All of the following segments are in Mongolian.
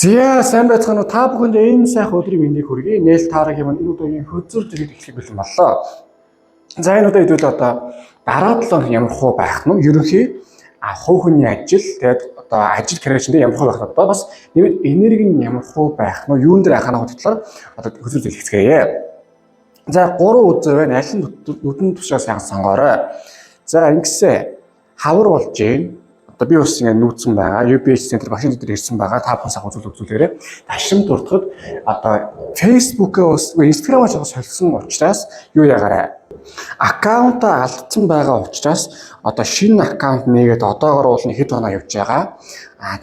За сайн байцгаана уу, та бүхэнд энэ сайхан өдрийн мэндийг хүргэе. Нээл таараг юм энэ удаагийн хөзөр зэрэг эхлэх бэлэн боллоо. За энэ удаа хэдүүл одоо дараа 7 хоног ямар хуу байх нь ерөнхий хувь хүний ажил, тэгээд одоо ажил карьер чинь ямар хуу байх нь одоо бас нэмээд энерги нь ямар хуу байх нь юун дээр анхаарах талаар одоо хөзөр зэрэг. За 3 үзэр байна. Аль нь нүдэн тушаа сайхан сонгоорой. За ингэсээ хавар болж гин. Одоо би бас ингэ нүүцэн байгаа. UBH центр багшийн дээр ирсэн байгаа. Та бүхэн сайхан үзүүл үзүүлээрэй. Ташрамт дуртахад одоо Facebook-өө бас Instagram-аа жоо солисон учраас юу ягаарай. Аккаунтаа алдсан байгаа учраас одоо шинэ аккаунт нээгээд одоогор бол хэд хоноо явж байгаа.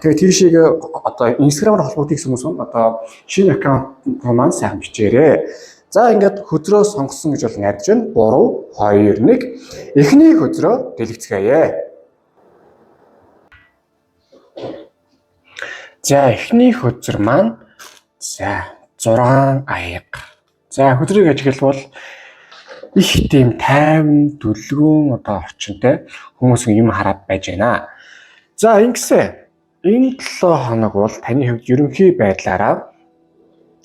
Тэгээ тийшээгээ одоо Instagram-аар холбогдох хүмүүс одоо шинэ аккаунт маань сайхан бичээрэй. За ингээд хөзрөө сонгосон гэж бол найдаж байна. 3 2 1 эхний хөзрөө дэлгэцгээе. За эхний хөзөр маань за 6 аяга. За хөзрийг ажиглавал их тийм тайван дүлгөөн одоо орчинтой хүмүүс юм хараад байж байна. За ингэсээ энэ 7 хоног бол таны хувьд ерөнхий байдлаараа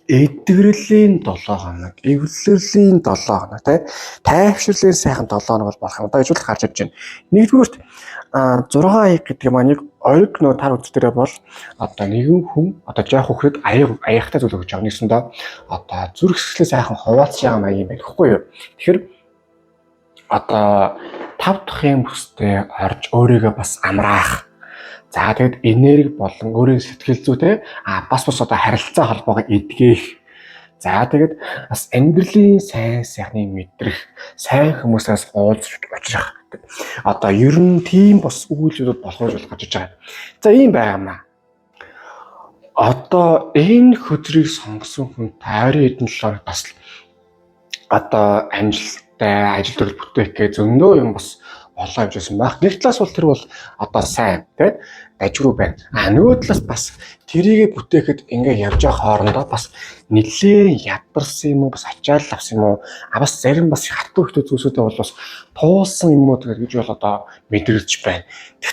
эдгэрлийн 7 хоног, эвлэрлийн 7 хоног, тий тайвширлын сайхан 7 хоног бол болох юм. Одоо гэж бол гарч ирж байна. Нэгдүгüүрт 6 аяг гэдэг маань нэг ориг нөө тар үзэл дээрээ бол одоо нэгэн хүн одоо жоох хүүхэд аяг аягтай зүйл өгч байгаа. Нэгсэндээ одоо зүрх сэтгэлээ сайхан хуваалцж байгаа маяг юм байна гэхгүй юу. Тэгэхээр одоо тав дахь бүстэй орж өөрийгөө бас амраах. За тэгэд энерги болон өөрийн сэтгэл зүйтэй бас одоо харилцаа холбоогоо эдгээх. За тэгэд бас амьдралын сайн сайхныг мэдрэх, сайн хүмүүсээс уулзах учрах. Одоо ер нь тийм бас үйл явдал болох гэж гарч иж байгаа. За ийм байгаамаа. Одоо энэ хөзрийг сонгосон хүн тойрон хэдэн 7 хоног бас одоо амжилттай ажил төрөл бүтээх гэж зөндөө юм бас болоо явж байсан байх. Нэг талаас бол тэр бол одоо сайн тий дажгүй байна. А нөгөө талаас бас тэрийгэ бүтээхэд ингээ явж байгаа хоорондоо бас нэлээд ядарсан юм уу, бас ачаал авсан юм уу, а бас зарим бас хатуу ихтэй зүйлсүүдээ бол бас туулсан юм уу гэж бол одоо мэдрэгдэж байна.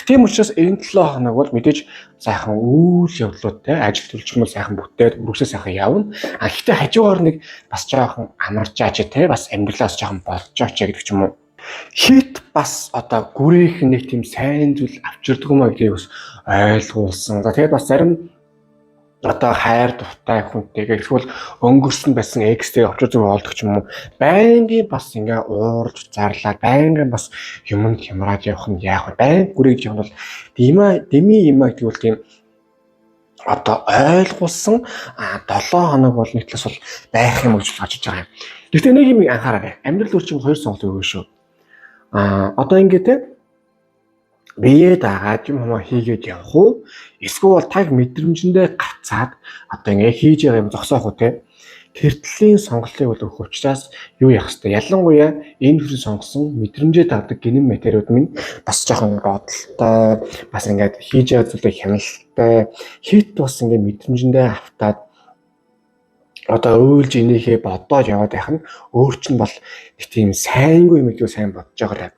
Тийм учраас энэ 7 хоног бол мэдээж сайхан үйл явдлуудтай ажил төрөлч юм бол сайхан бүтээд үргэлжлээ сайхан явна. А гэхдээ хажуугаар нэг бас жоохон амарчаач те бас амьдралаас жоохон болжооч гэдэг ч юм уу. Хит бас одоо гүрийнх нэг тийм сайн зүйл авчирдаг юм а гэдгийг бас ойлгуулсан. За тэгээд бас зарим одоо хайр дуртай хүнтэйгээ эсвэл өнгөрсөн байсан экстэй очиж зүг олдох ч юм уу. Байнгын бас ингээ уурж зарлаад байнгын бас юмд хямраад явах нь яах вэ? Баян гүрийж явах нь бол дими юм а гэдэг бол тийм одоо ойлгуулсан 7 хоног бол нэг талаас бол байх юм гэж гарч иж байгаа юм. Гэхдээ нэг юм анхаараарай. Амьдрал үр чинь хоёр сонголт өгөө шүү. Одоо ингээд те бие дагаад юм хэмээ хийгээд явах уу? Эсвэл бол таг мэдрэмжэндээ гацаад одоо ингээ хийж байгаа юм зогсоох уу те? Тэр төрлийн сонголтыг бол өгөх учраас юу яах хэвтэй? Ялангуяа энэ төрлийн сонгосон мэдрэмжээ дагдаг гинэн материуд минь бас жоохон бодолтой, бас ингээд хийж байгаа зүйлээ хяналтай, хит бас ингээ мэдрэмжэндээ автаад одоо уйлж инээхээ бодоод яваад байх нь өөр чинь бол нэг тийм сайнгүй юм гэдгийг сайн бодож байгаарай.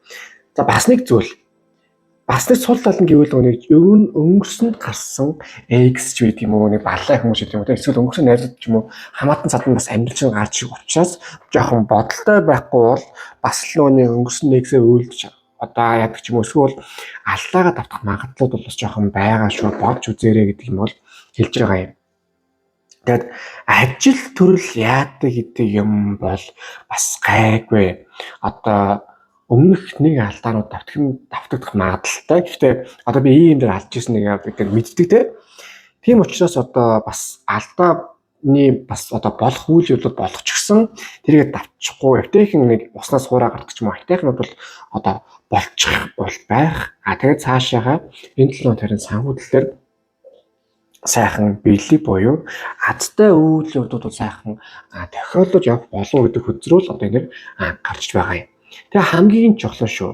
За бас нэг зүйл. Бас нэг сул тал нь гэвэл нэг өнгөрсөнд гарсан экс ч гэдэг юм уу, нэг балай хүмүүс гэдэг юм уу, эсвэл өнгөрсөн найзууд ч юм уу хамаатан цадан бас амьдрал чинь гарч ирэх учраас жоохон бодолтой байхгүй бол бас л нөгөө өнгөрсөн эксээ уйлж одоо яадаг ч юм уу, эсвэл алдаагаа давтах магадлал бол бас жоохон байгаа шүү, бодж үзээрэй гэдэг юм бол хэлж байгаа юм. Тэгээд ажил төрөл яадаг гэдэг юм бол бас гайгүй. Одоо өмнөх нэг алдаанууд давтагдах магадлалтай. Гэхдээ одоо би ийм дээр алдж ирсэн нэг гэдэг мэддэг те. Тийм учраас одоо бас алдааны бас одоо болох үйл явдлууд болох ч гэсэн тэрийгэ давтчихгүй. Эвтэйхэн нэг уснаас хуурай гардаг ч юм уу. Эвтэйхэн бол одоо болчих бол байх. А тэгээд цаашаага энэ 7 хоног санхүүдлэлээр дээр сайхан бэлэг буюу азтай үйл явдлууд бол сайхан тохиолдож явах болов гэдэг хөзрөл одоо энэ гарч байгаа юм. Тэгээ хамгийн чухал шүү.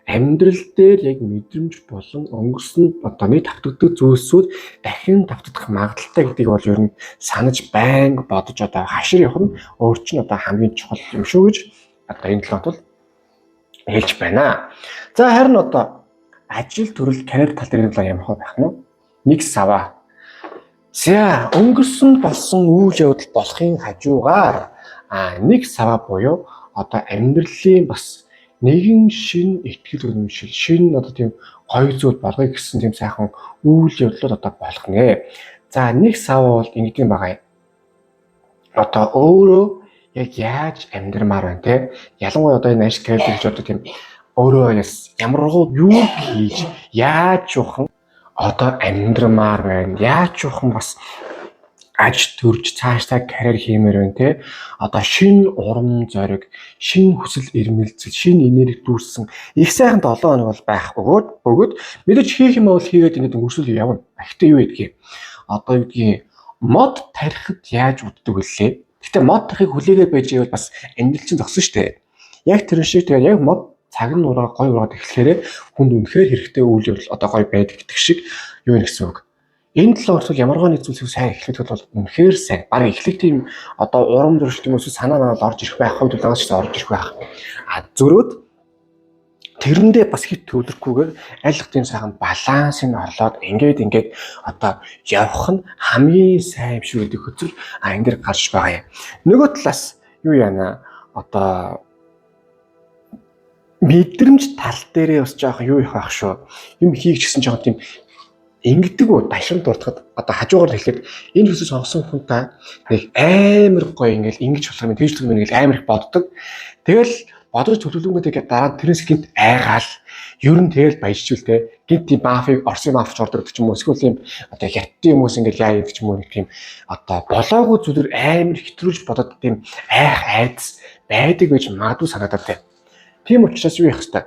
Амьдрал дээр яг мэдрэмж болон өнгөрсөн одооны давтагддаг зүйлсүүд дахин давтагдах магадлалтай гэдгийг бол ер нь санаж байнга бодож одоо хашир явах нь өөр чинь одоо хамгийн чухал юм шүү гэж одоо энэ 7 хоногт хэлж байна. За харин одоо ажил төрөл карьер тал дээр энэ ямар байх нь? Нэг саваа. За, өнгөрсөн болсон үйл явдал болохын хажуугаар нэг сава буюу одоо амьдралын бас нэгэн шин ихтгэл үнэмшил, шин одоо тийм гоё зүйл болгоё гэсэн тийм сайхан үйл явдлууд одоо болох нэ. За, нэг сава бол ингэдэг юм байгаа юм. Одоо өөрөө яг яаж амьдрмаар байна те. Ялангуяа одоо энэ ажил карьер гэж одоо тийм өөрөө ямаргуу юу хийж яаж юухан одоо амьдрмаар байна. Яаж юухан бас аж төрж цаашдаа карьер хиймээр байна те. Одоо шинэ урам зориг, шинэ хүсэл эрмэлзэл, шинэ энерги дүүрсэн их сайхан 7 хоног бол байх бөгөөд мэдээж хийх юм бол хийгээд ингээд өнгөрсөл явна. Гэхдээ юу гэдгийг одоо юу гэдгийг мод тарихад яаж уддаг вүлээ? Гэхдээ мод тарихыг хүлээгээд байж байвал бас амьдрал чинь зогсон шүү дээ. Яг тэр шиг тэгээд яг мод цаг нь ураа гой ураад эхлэхээр хүнд үнэхээр хэрэгтэй үйл явдал одоо гой байдаг гэдэг шиг юу гэсэн үг. Энэ 7 хоногт ямаргаа нэг зүйлсийг сайн эхлэх бол үнэхээр сайн. Бараг эхлэх тийм одоо урам зориг юм уу санаа нь орж ирэх байх, хувьд бол ч орж ирэх байх. А зөрөөд тэрэндээ бас хит төвлөрөхгүйгээр аль их тийм сайхан балансыг орлоод ингээд одоо явах нь хамгийн сайн юм шиг гэдэг хөцөл энэ дэр гарч байгаа юм. Нөгөө талаас юу яана одоо мэдрэмж тал дээрээ бас жоохон юу их байх шүү. Юм хийх гэсэн жоохон тийм ингэдэг үү дашин дуртахад одоо хажуугаар хэлэхэд энэ хүсэл сонгосон хүн та нэг амар гоё ингээл ингэж болох юм тэгж болох юм ингээл амар их боддог. Тэгэл бодож төлөвлөнгөтэй дараа нь тэрнээс гинт айгаал ер нь тэгэл баяжчул те гинт тийм мафиг Орсын мафч ордог гэдэг ч юм уу эсвэл тийм одоо хятадын хүмүүс ингээл яа гэдэг ч юм уу нэг тийм одоо болоогүй зүйлээр амар хэтрүүлж бодоод тийм айх айдас байдаг гэж магадгүй санагдаад байна. Тийм учраас юу яах вэ?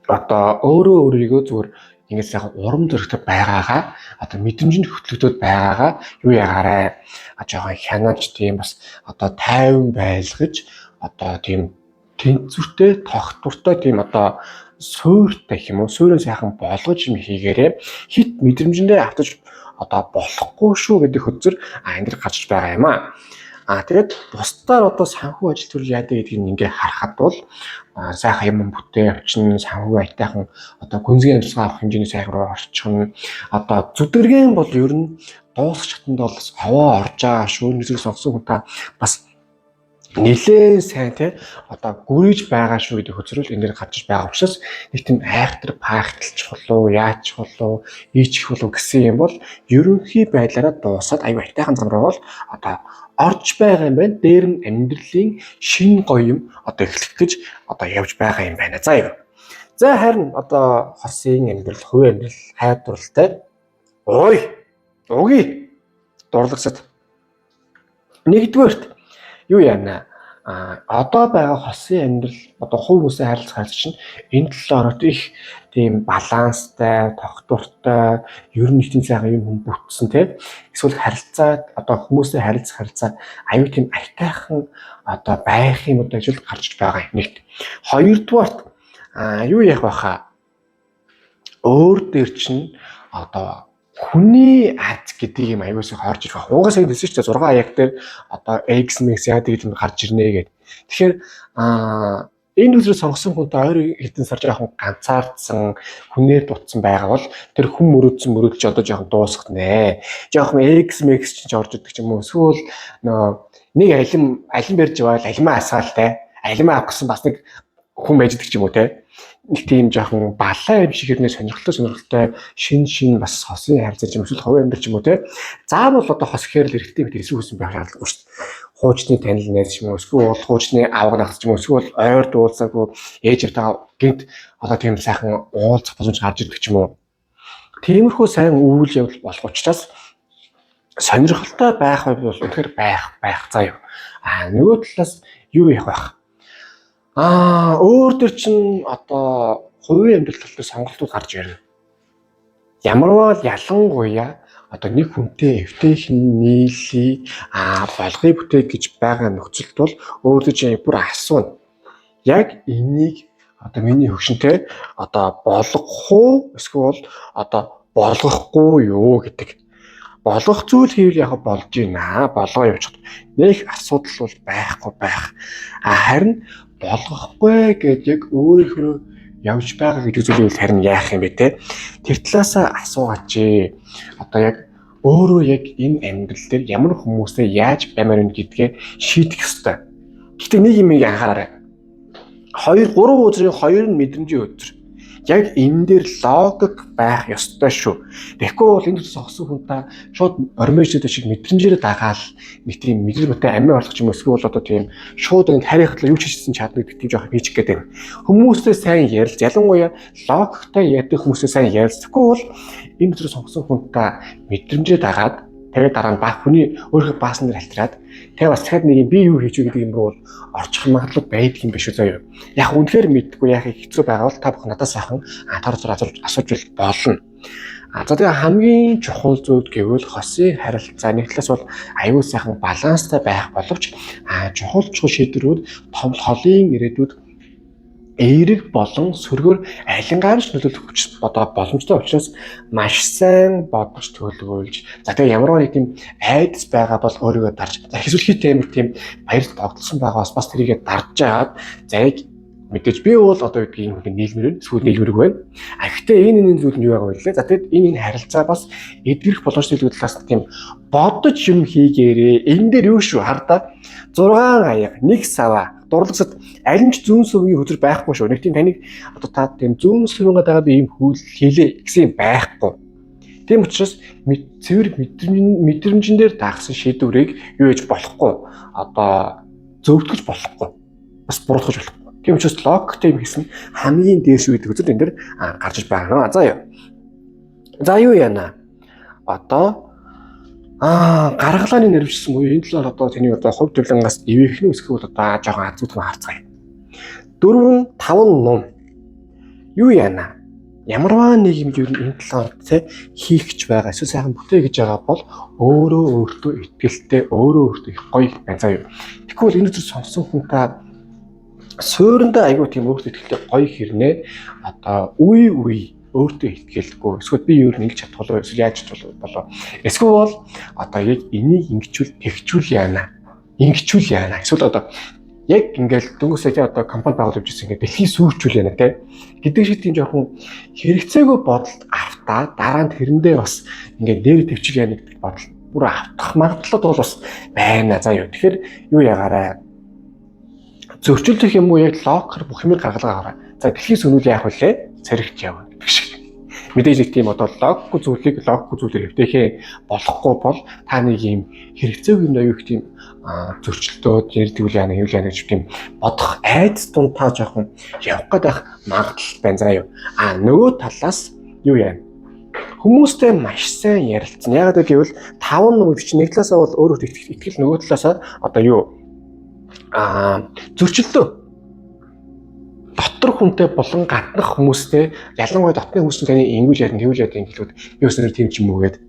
Одоо өөрөө өөрийгөө зүгээр ингээд сайхан урам зоригтой байгаагаа одоо мэдрэмжинд хөтлөгдөд байгаагаа юу ягаарай. А жоохон хянаж тийм бас одоо тайван байлгаж одоо тийм тэнцвэртэй тогтвортой тийм одоо суурьтай гэх юм уу суурин сайхан болгож юм хийгээрээ хит мэдрэмжэндээ автаж одоо болохгүй шүү гэдэг хөзөр энэ дэр гарч байгаа юм аа. А тэгээд бусдаар одоо санхүү ажил төрөл яадаг гэдгийг ингээ харахад бол сайхан юм бүтээ явчихна, санхүү аятайхан одоо гүнзгий амьсгаа авах хэмжээний сайхан руу орчихно. Одоо зүдэргэн бол ер нь дуусах шатанд бол овоо орж байгаа шүү. Нүзэг сонгосон хүн та бас нэлээд сайн те одоо гүрийж байгаа шүү гэдэг хөзрөл энэ дэр гарч байгаа учраас нэг тийм айхтар пахталчих болов, яачих болов, ийчих болов гэсэн юм бол ерөнхий байдлаараа дуусаад аюу аятайхан зам руу бол одоо орж байгаа юм байна. Дээр нь амьдралын шин гоё юм одоо эхлэх гэж одоо явж байгаа юм байна. За юу. За харин одоо хосын амьдрал, хувийн амьдрал хайр дурлалтай. Ой. Уги. Дурлагсад. Нэгдүгээрт юу яана? А одоо байгаа хосын амьдрал одоо хувь хүмүүсийн харилцах харилцаа чинь энэ 7 хоногт их тийм баланстай, тогтвортой, ер нь тийм сайхан юм хүн бүтсэн тий. Эсвэл харилцаа одоо хүмүүсийн харилцах харилцаа аюу тийм аятайхан одоо байх юм одоо ажил гарч байгаа юм нэгт. Хоёрдугаарт юу яах байхаа? Өөр дээр чинь одоо хүний аз гэдэг юм аюулсаа орж ирэх. Угаасаа хэлсэн шүү дээ 6 аяг дээр одоо X Max яадаг гэдэг юм гарч ирнэ гэдэг. Тэгэхээр энэ үзрээ сонгосон хүнтэй ойр хэдэн сар жоохон ганцаардсан, хүнээр дутсан байгаа бол тэр хүн мөрөөдсөн мөрөөдөл чи одоо жоохон дуусах нэ. Жоохон X Max чинь орж ирдэг ч юм уу. Эсвэл нөө нэг алим барьж яваал алимаа асгаал те. Алимаа авах гэсэн бас нэг хүн байж идэг ч юм уу те. Нэг тийм жоохон балаа юм шиг хэрнээ сонирхолтой шин бас хосын харилцаа ч юм эсвэл хувийн амьдрал ч юм уу те. Заавал одоо хос гэхээр л эрэгтэй мэт эсрэг хүсэн байх шаардлагагүй шүү дээ. Хуучны танил найз ч юм уу эсвэл хуучны авга нагц ч юм уу эсвэл ойр дуулсаагүй ээж автаа гинт одоо тийм сайхан уулзах боломж гарч ирдэг ч юм уу. Тиймэрхүү сайн үйл явдал болох учраас сонирхолтой байх бол үнэхээр байх заа юу. А нөгөө талаас юу яах байх? Өөр төр чинь одоо хувийн амьдрал тал дээр сонголтууд гарч ирнэ. Ямарваа л ялангуяа одоо нэг хүнтэй эвтэйхэн нийлээ болгоё бүтээ гэж байгаа нөхцөлд бол өөр төр чинь бүр асууна. Яг энийг одоо миний хөгшинтэй одоо болгох уу эсвэл одоо болгохгүй юу гэдэг. Болгох зүйл хийвэл яг болж байна. Болгоо явчих. Нэг асуудал бол байхгүй байх. А харин болгохгүй гэж яг өөрийнхөө явж байгаа гэдэг зүйлийг харин яах юм бэ те? Тэр талаасаа асуугаач. Одоо яг Өөрөө яг энэ амьдрал дээр ямар хүмүүстэй яаж баймаар байна гэдгээ шийдэх ёстой. Гэхдээ нэг юм анхаараарай. 2 3 өдрийн 2 нь мэдрэмжийн өдөр. Яг энэ дээр логик байх ёстой шүү. Тэгэхгүй бол энэ төс сонгосон хүн та шууд ормойчтой шиг мэдрэмжээрээ дагаал нэг тийм мэдрэл бүтэй амиа орлох юм эсвэл одоо тийм шууд энэ харийнхтлаа юу ч хийсэн чадна гэдэг тийм жоох хийчих гээд байна. Хүмүүстэй сайн ярилц, ялангуяа логиктой ярьдаг хүмүүстэй сайн ярилцахгүй бол энэ төс сонгосон хүн та мэдрэмжээ дагаад тэгээд дараа нь баг хүний өөрийнхөө баасан дээр альтраад тэгээ бас дахиад нэг юм би юу хийж вэ гэдэг юм руу орчих магадлал байдаг юм биш үү заяа. Яг үнэхээр мэдгүй яах хэцүү байгаа бол та бүхэн надаас сайхан тоор асууж болно. А за тэгээ хамгийн чухал зүйл гэвэл хосын харилцаа нэг талаас бол аюул сайхан баланстай байх боловч чухал чухал шийдвэрүүд том холын ирээдүйд эерэг болон сөргөөр алингаар ч нөлөөлөх хүч одоо боломжтой учраас маш сайн бодож төлөвлөж, за тэгээ ямар нэг тийм айдас байгаа бол өөрийгөө дарж, за эсвэл хит амар тийм баяр тогтолсон байгаа бас тэрийгэ дарж жаад, за яг мэдээж би бол одоо гэдгийг юм нийлмэр байна. Эсвэл нийлмэргүй байна. А гэхдээ энэ зүйл нь юу байгаа вэ? За тэгэд энэ харилцаа бас эдгэрэх боломжтой зүйлүүд талаас тийм бодож юм хийгээрээ. Энэ дээр юу шүү хардаа 6 аяга, нэг саваа дурлагсад аль нь ч зүүн сүвгийн хөзөр байхгүй шүү. Нэг тийм таныг одоо та тийм зүүн сүвгээ дагаад би ийм хүл хийлээ гэсэн юм байхгүй. Тийм учраас цэвэр мэдрэмжэн дээр дагсан шийдвэрийг юу хийж болохгүй. Одоо зөвтгөж болохгүй. Бас буруутгаж болохгүй. Тийм учраас логиктэй юм хийсэн хамгийн дээр шүү гэдэг үзэл энэ дэр гарч байгаа. За юу. За юу яана? Одоо гаргалааны нэрвчсэн буюу энэ талаар одоо тэний одоо хувь тавилангаас ивэх нь өсгөх бол одоо жоохон азуудхан харцгаая. 4 5 ном. Юу яана? Ямарваа нэг юм ер нь энэ талаар тэ хийх гэж байгаа эсвэл сайхан бүтээ гэж байгаа бол өөрөө өөртөө итгэлтэй, өөрөө өөртөө их гоё байна заа юу. Тэгэхгүй бол энэ зүр сонсон хүн та суурандаа айгүй тийм өөртөө итгэлтэй гоё хэрнээ одоо үе үе өөртөө итгэлгүй, эсвэл би юу нэг чадах болов, эсвэл яаж чадах болов, эсвэл бол одоо яг энийг ингэчүүл тэгчүүл яана, ингэчүүл яана, эсвэл одоо яг ингээл дөнгөсөө тий одоо компани байгуулж ирсэн ингээд дэлхийн сүүрчүүл яана тий гэдэг шиг тийм жоохон хэрэгцээгүй бодолд автаа дараа нь тэрэндээ бас ингээд нэр төвчл яана гэдэг бодол бүр автах магадлал бол бас байна заа юу. Тэгэхээр юу ягаарай, зөрчилдөх юм уу яг логикоор бүх юмыг гаргалгаа гараа. За дэлхийн сөнүүл яах вүлээ? Цэрэгт явна гэдэг шиг. Мэдээж нэг тийм одоо логикгүй зүйлийг логикгүй зүйлээр эвтэйхээ болохгүй бол та нэг юм хэрэгцээгүй юм аюу их тийм зөрчилдөөд ярдгүүл яана хэвл яана гэж тийм бодох айдас тунд та жоохон явах гээд байх магадлал байна заа юу. А нөгөө талаас юу яана? Хүмүүстэй маш сайн ярилцсан. Яагаад гэвэл 5 нүг чинь нэг талаасаа бол өөр өөртөө итгэл, нөгөө талаасаа одоо юу зөрчилдөө дотор хүнтэй болон гаднах хүмүүстэй, ялангуяа дотны хүмүүс нь таны ингэвэл яадан тэгвэл яадан гэлүүд би бас нэр тийм ч юм уу гэд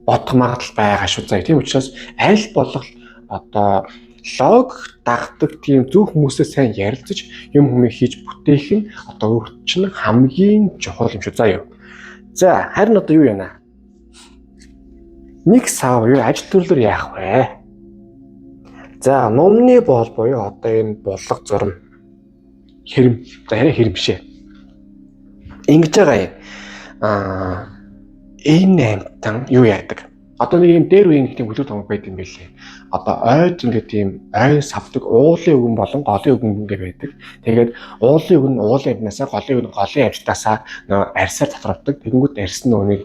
бодох магадлал байгаа шүү заа. Тийм учраас аль болох одоо лог дагдаг тийм зөв хүмүүсээ сайн ярилцаж юм хүмүү хийж бүтээх нь одоо өөрт чинь хамгийн чухал юм шүү заа юу. За харин одоо юу яана? Нэг сав юу ажил төрлөөр яах вэ? За нумны боол буюу одоо энэ булга зурм хэрэм. За яриа хэрэм биш ээ. Ингэж байгаа юм. Энэ амтан юу яадаг? Одоо нэг юм дээр үеийн нэг тийм хөлөг томог байд юм байлээ. Одоо ойд ингээд тийм ой савдаг уулын өвгөн болон голын өвгөн ингээд байдаг. Тэгээд уулын өвгөн уулын амьтнаасаа, голын өвгөн голын амьтнаасаа нөө арьсаар татравдаг. Тэгэнгүүт арьс нь нөгөө нэг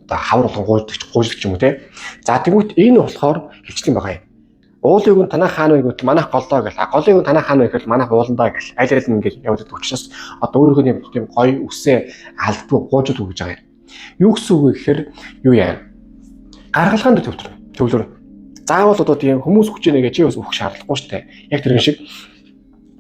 одоо хавар болгон гуйждаг ч юм уу те. За тэгвэл энэ болохоор хилчдэг байгаа юм. Уулын өвгөн танах хаана вэ гэвэл манайх голдоо гэл. Голын өвгөн танах хаана вэ гэвэл манайх ууландаа гэл. Аль аль нь ингээд явдаг учраас одоо өөрийнхөө юм тийм гоё үсээ алдгүй гуйждаг гэж байгаа юм. Юу гэсэн үг вэ гэхээр юу яа? Гаргалгаанд төвлөр. Заавал одоо тийм хүмүүс хүчэнэ гэж чи бас өгөх шаардлагагүй шүү дээ. Яг тэр шиг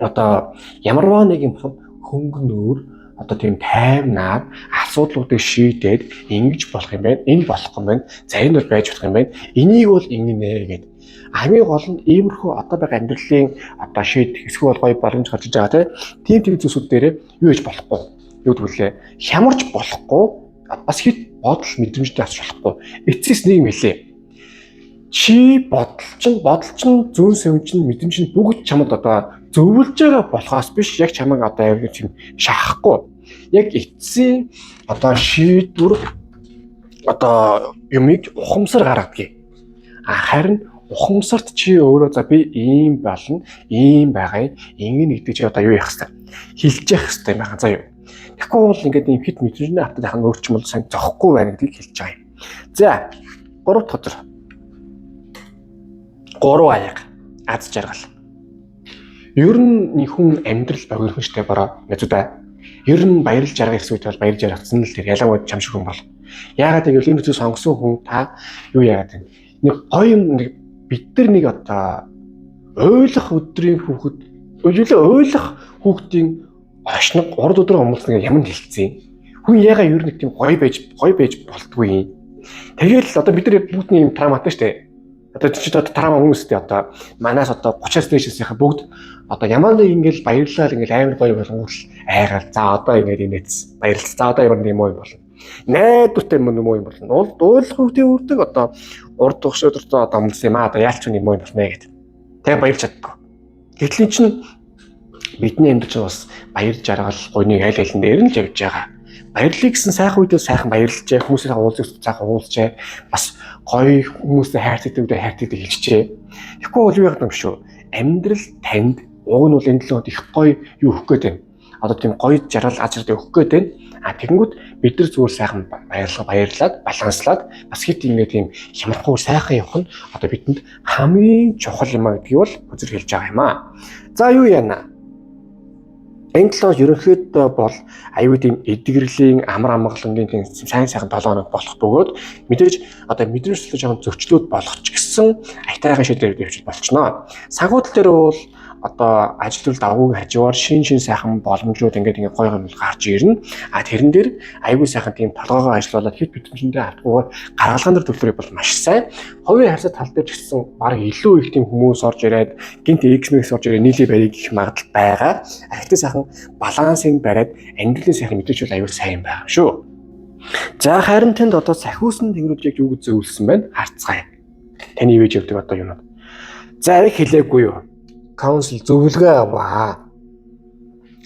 одоо ямарваа нэг юм хөнгөнөөр одоо тийм таймнаар асуудлуудыг шийдээд ингэж болох юм байна. Энэ болохгүй юм байна. За энэ бол байж болох юм байна. Энийг бол ингэнэ гэд. Хамгийн гол нь иймэрхүү одоо байгаа амьдралын одоо шийдэх эсвэл гоё боломж гарч иж байгаа тийм тийм зүйлсүүд дээр юу хийж болохгүй. Юу гэвэл хямарч болохгүй. Бас хэд бодол мэдрэмжтэй асууж болохгүй. Эцэс нэг юм хэлээ. Чи бодол чинь зүүн сэвэн чинь мэдрэмж чинь бүгд чамд одоо зөвлөж байгаа болохоос биш яг чамайг одоо яг тийм шахахгүй. Яг эцсийн одоо шийдвэр одоо юмыг ухамсар гаргадаг. А харин ухамсарт чи өөрөө за би ийм болно, ийм байгаа юм, ингэн гэдэг чи одоо юу яах хэвтэй? Хилж явах хэвтэй юм байна заа юу. Тэгэхгүй бол ингээд ийм хит мэдрэмжний автад яхан өөр ч юм бол сайн зохгүй байна гэдгийг хэлж байгаа юм. За, 3 дахь өдөр. 3 аяга аз жаргал. Ер нь хүн амьдрал богино штэ бороо мэдүү. Ер нь баярлж жаргах гэсэн үед бол баярлж жаргацсан л тэр ялангуяа чам шиг хүн бол. Яагаад гэвэл энэ зүйлс сонгосон хүн та юу яагаад вэ? Нэг гоё юм нэг бид нар нэг одоо уйлах өдрийн хүүхэд уйлах хүүхдийн ошног урд өдрөө өмөлсөн ямар хэлцээ. Хүн ягаа ер нь тийм гоё байж болтгүй юм. Тэгэл одоо бид нар бүгдний юм травматай штэ. Одоо чи одоо траума хүмүүстэй одоо манаас одоо 30-аас дээшээсийнхаа бүгд одоо ямар нэг ингээл баярлал ингээл амар гоё болонгууд л айгаал. За одоо ингээд инээц баярлц. За одоо ямар нэг юм болно. Найдвартай юм уу юм болно. Уйлах хүүхдийн үрдэг одоо урд тугш өдөртөө одоо өмлсөн юм аа одоо яалч юм уу болно гэд. Тэгээ баярлж чаддгүй. Гэтэл эн чинь бидний амьдрал чинь бас баяр жаргал гойныг аль алин дээр нь л явж байгаа. Баярлалыг гэсэн сайхан үедээ сайхан баярлжээ, хүмүүсээ уулзах сайхан уулзжээ, бас гоё хүмүүстэй хайртай үедээ хайртай хэлчихээ. Тэгэхгүй бол юу яагаад юм шүү. Амьдрал танд уг нь бол энэ 7 хоногт их гоё юу өгөх гээд байна. Одоо тийм гоё жаргал аз жаргал өгөх гээд байна. А тэгэнгүүт бид нар зүгээр сайхан баярлаад, баланслаад бас хит ингэ тийм хямрахгүй сайхан явах нь одоо бидэнд хамгийн чухал юм а гэдгийг бол үзэр хэлж байгаа юм а. За юу яана? Энэ 7 ерөнхийдөө бол аюу тийм эдгэрлийн амар амгалангийн тийм сайн сайхан 7 хоног болох бөгөөд мэдээж одоо мэдрэмж төлөө жоохон зөрчлүүд болох ч гэсэн аятайхан шийдвэр явж болчихноо. Санхүүтл дээр бол одоо ажил төрөл давгүйг хажуугаар шин сайхан боломжууд ингээд ингээд гоё гоё гарч ирнэ. А тэрэн дээр аюу сайхан тийм толгоогоо ажиллуулад хит битэмжэндээ автгүйгээр гаргалгаан дээр төвлөрөө бол маш сайн. Хувийн харьцаа тал дээр ч гэсэн баг илүү их тийм хүмүүс орж ирээд гинт X-Max орж ирээд нийлээ барийг гэх магадлал байгаа. Гэхдээ сайхан балансыг бариад амьдралын сайхан мэдээж бол аюу сайн байгаа шүү. За харин тэнд одоо сахиусан тэнгэрүүд яг юу гэж зөвлөсөн байна? Харцгаая. Таны ивэж явдаг одоо юунууд. За яг хэлээгүй юу? Counsel зөвлөгөө аваа.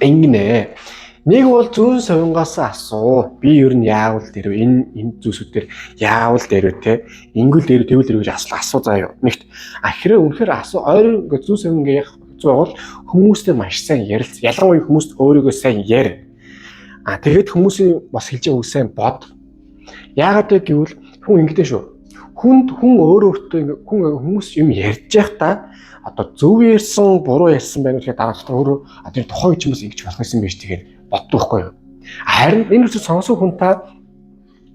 Ингэнэ. Нэг бол зүүн совингоос асуу. Би ер нь яавал дэрв энэ зүйлсүүд дээр яавал дэрв те. Ингүүл дэрв тэгвэл дэрв гэж асуу заа юу. Нэгт а хэрэг үнэхээр асуу ойр ингээ зүүн совин ингээ хэцүү бол хүмүүстэй маш сайн ярилц. Ялангуяа хүмүүст өөрийгөө сайн яри. А тэгээд хүмүүсийн бас хэлж байгаа үг сайн бод. Яагаад вэ гэвэл хүн ингэдэж шүү. Хүнд хүн өөрөө өөртөө хүн хүмүүс юм ярьж байхдаа одоо зөв ярьсан, буруу ярьсан байна гэхээр дараа нь өөрөө тэр тухайн үе ч юм бас ингэж болох юм биш тэгээд боддог байхгүй юу. Харин энэ үсэг сонсон хүн та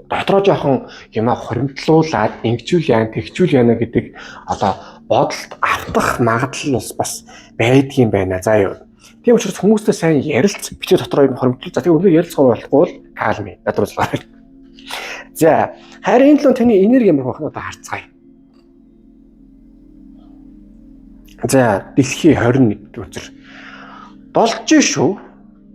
дотроо жоохон юмаа хуримтлуулад ингэжүүл яана, тэгчүүл яана гэдэг одоо бодолд автах магадлал бас байдгийн байна. За юу. Тийм учраас хүмүүстэй сайн ярилц, битгий дотроо юм хуримтлуул. За тэгээ өнөө ярилцах болохгүй бол калми над руу зургаар. За харин энэ л таны энерги ямар байх нь одоо харцгаая. За дэлхий 21 өдөр болж шүү.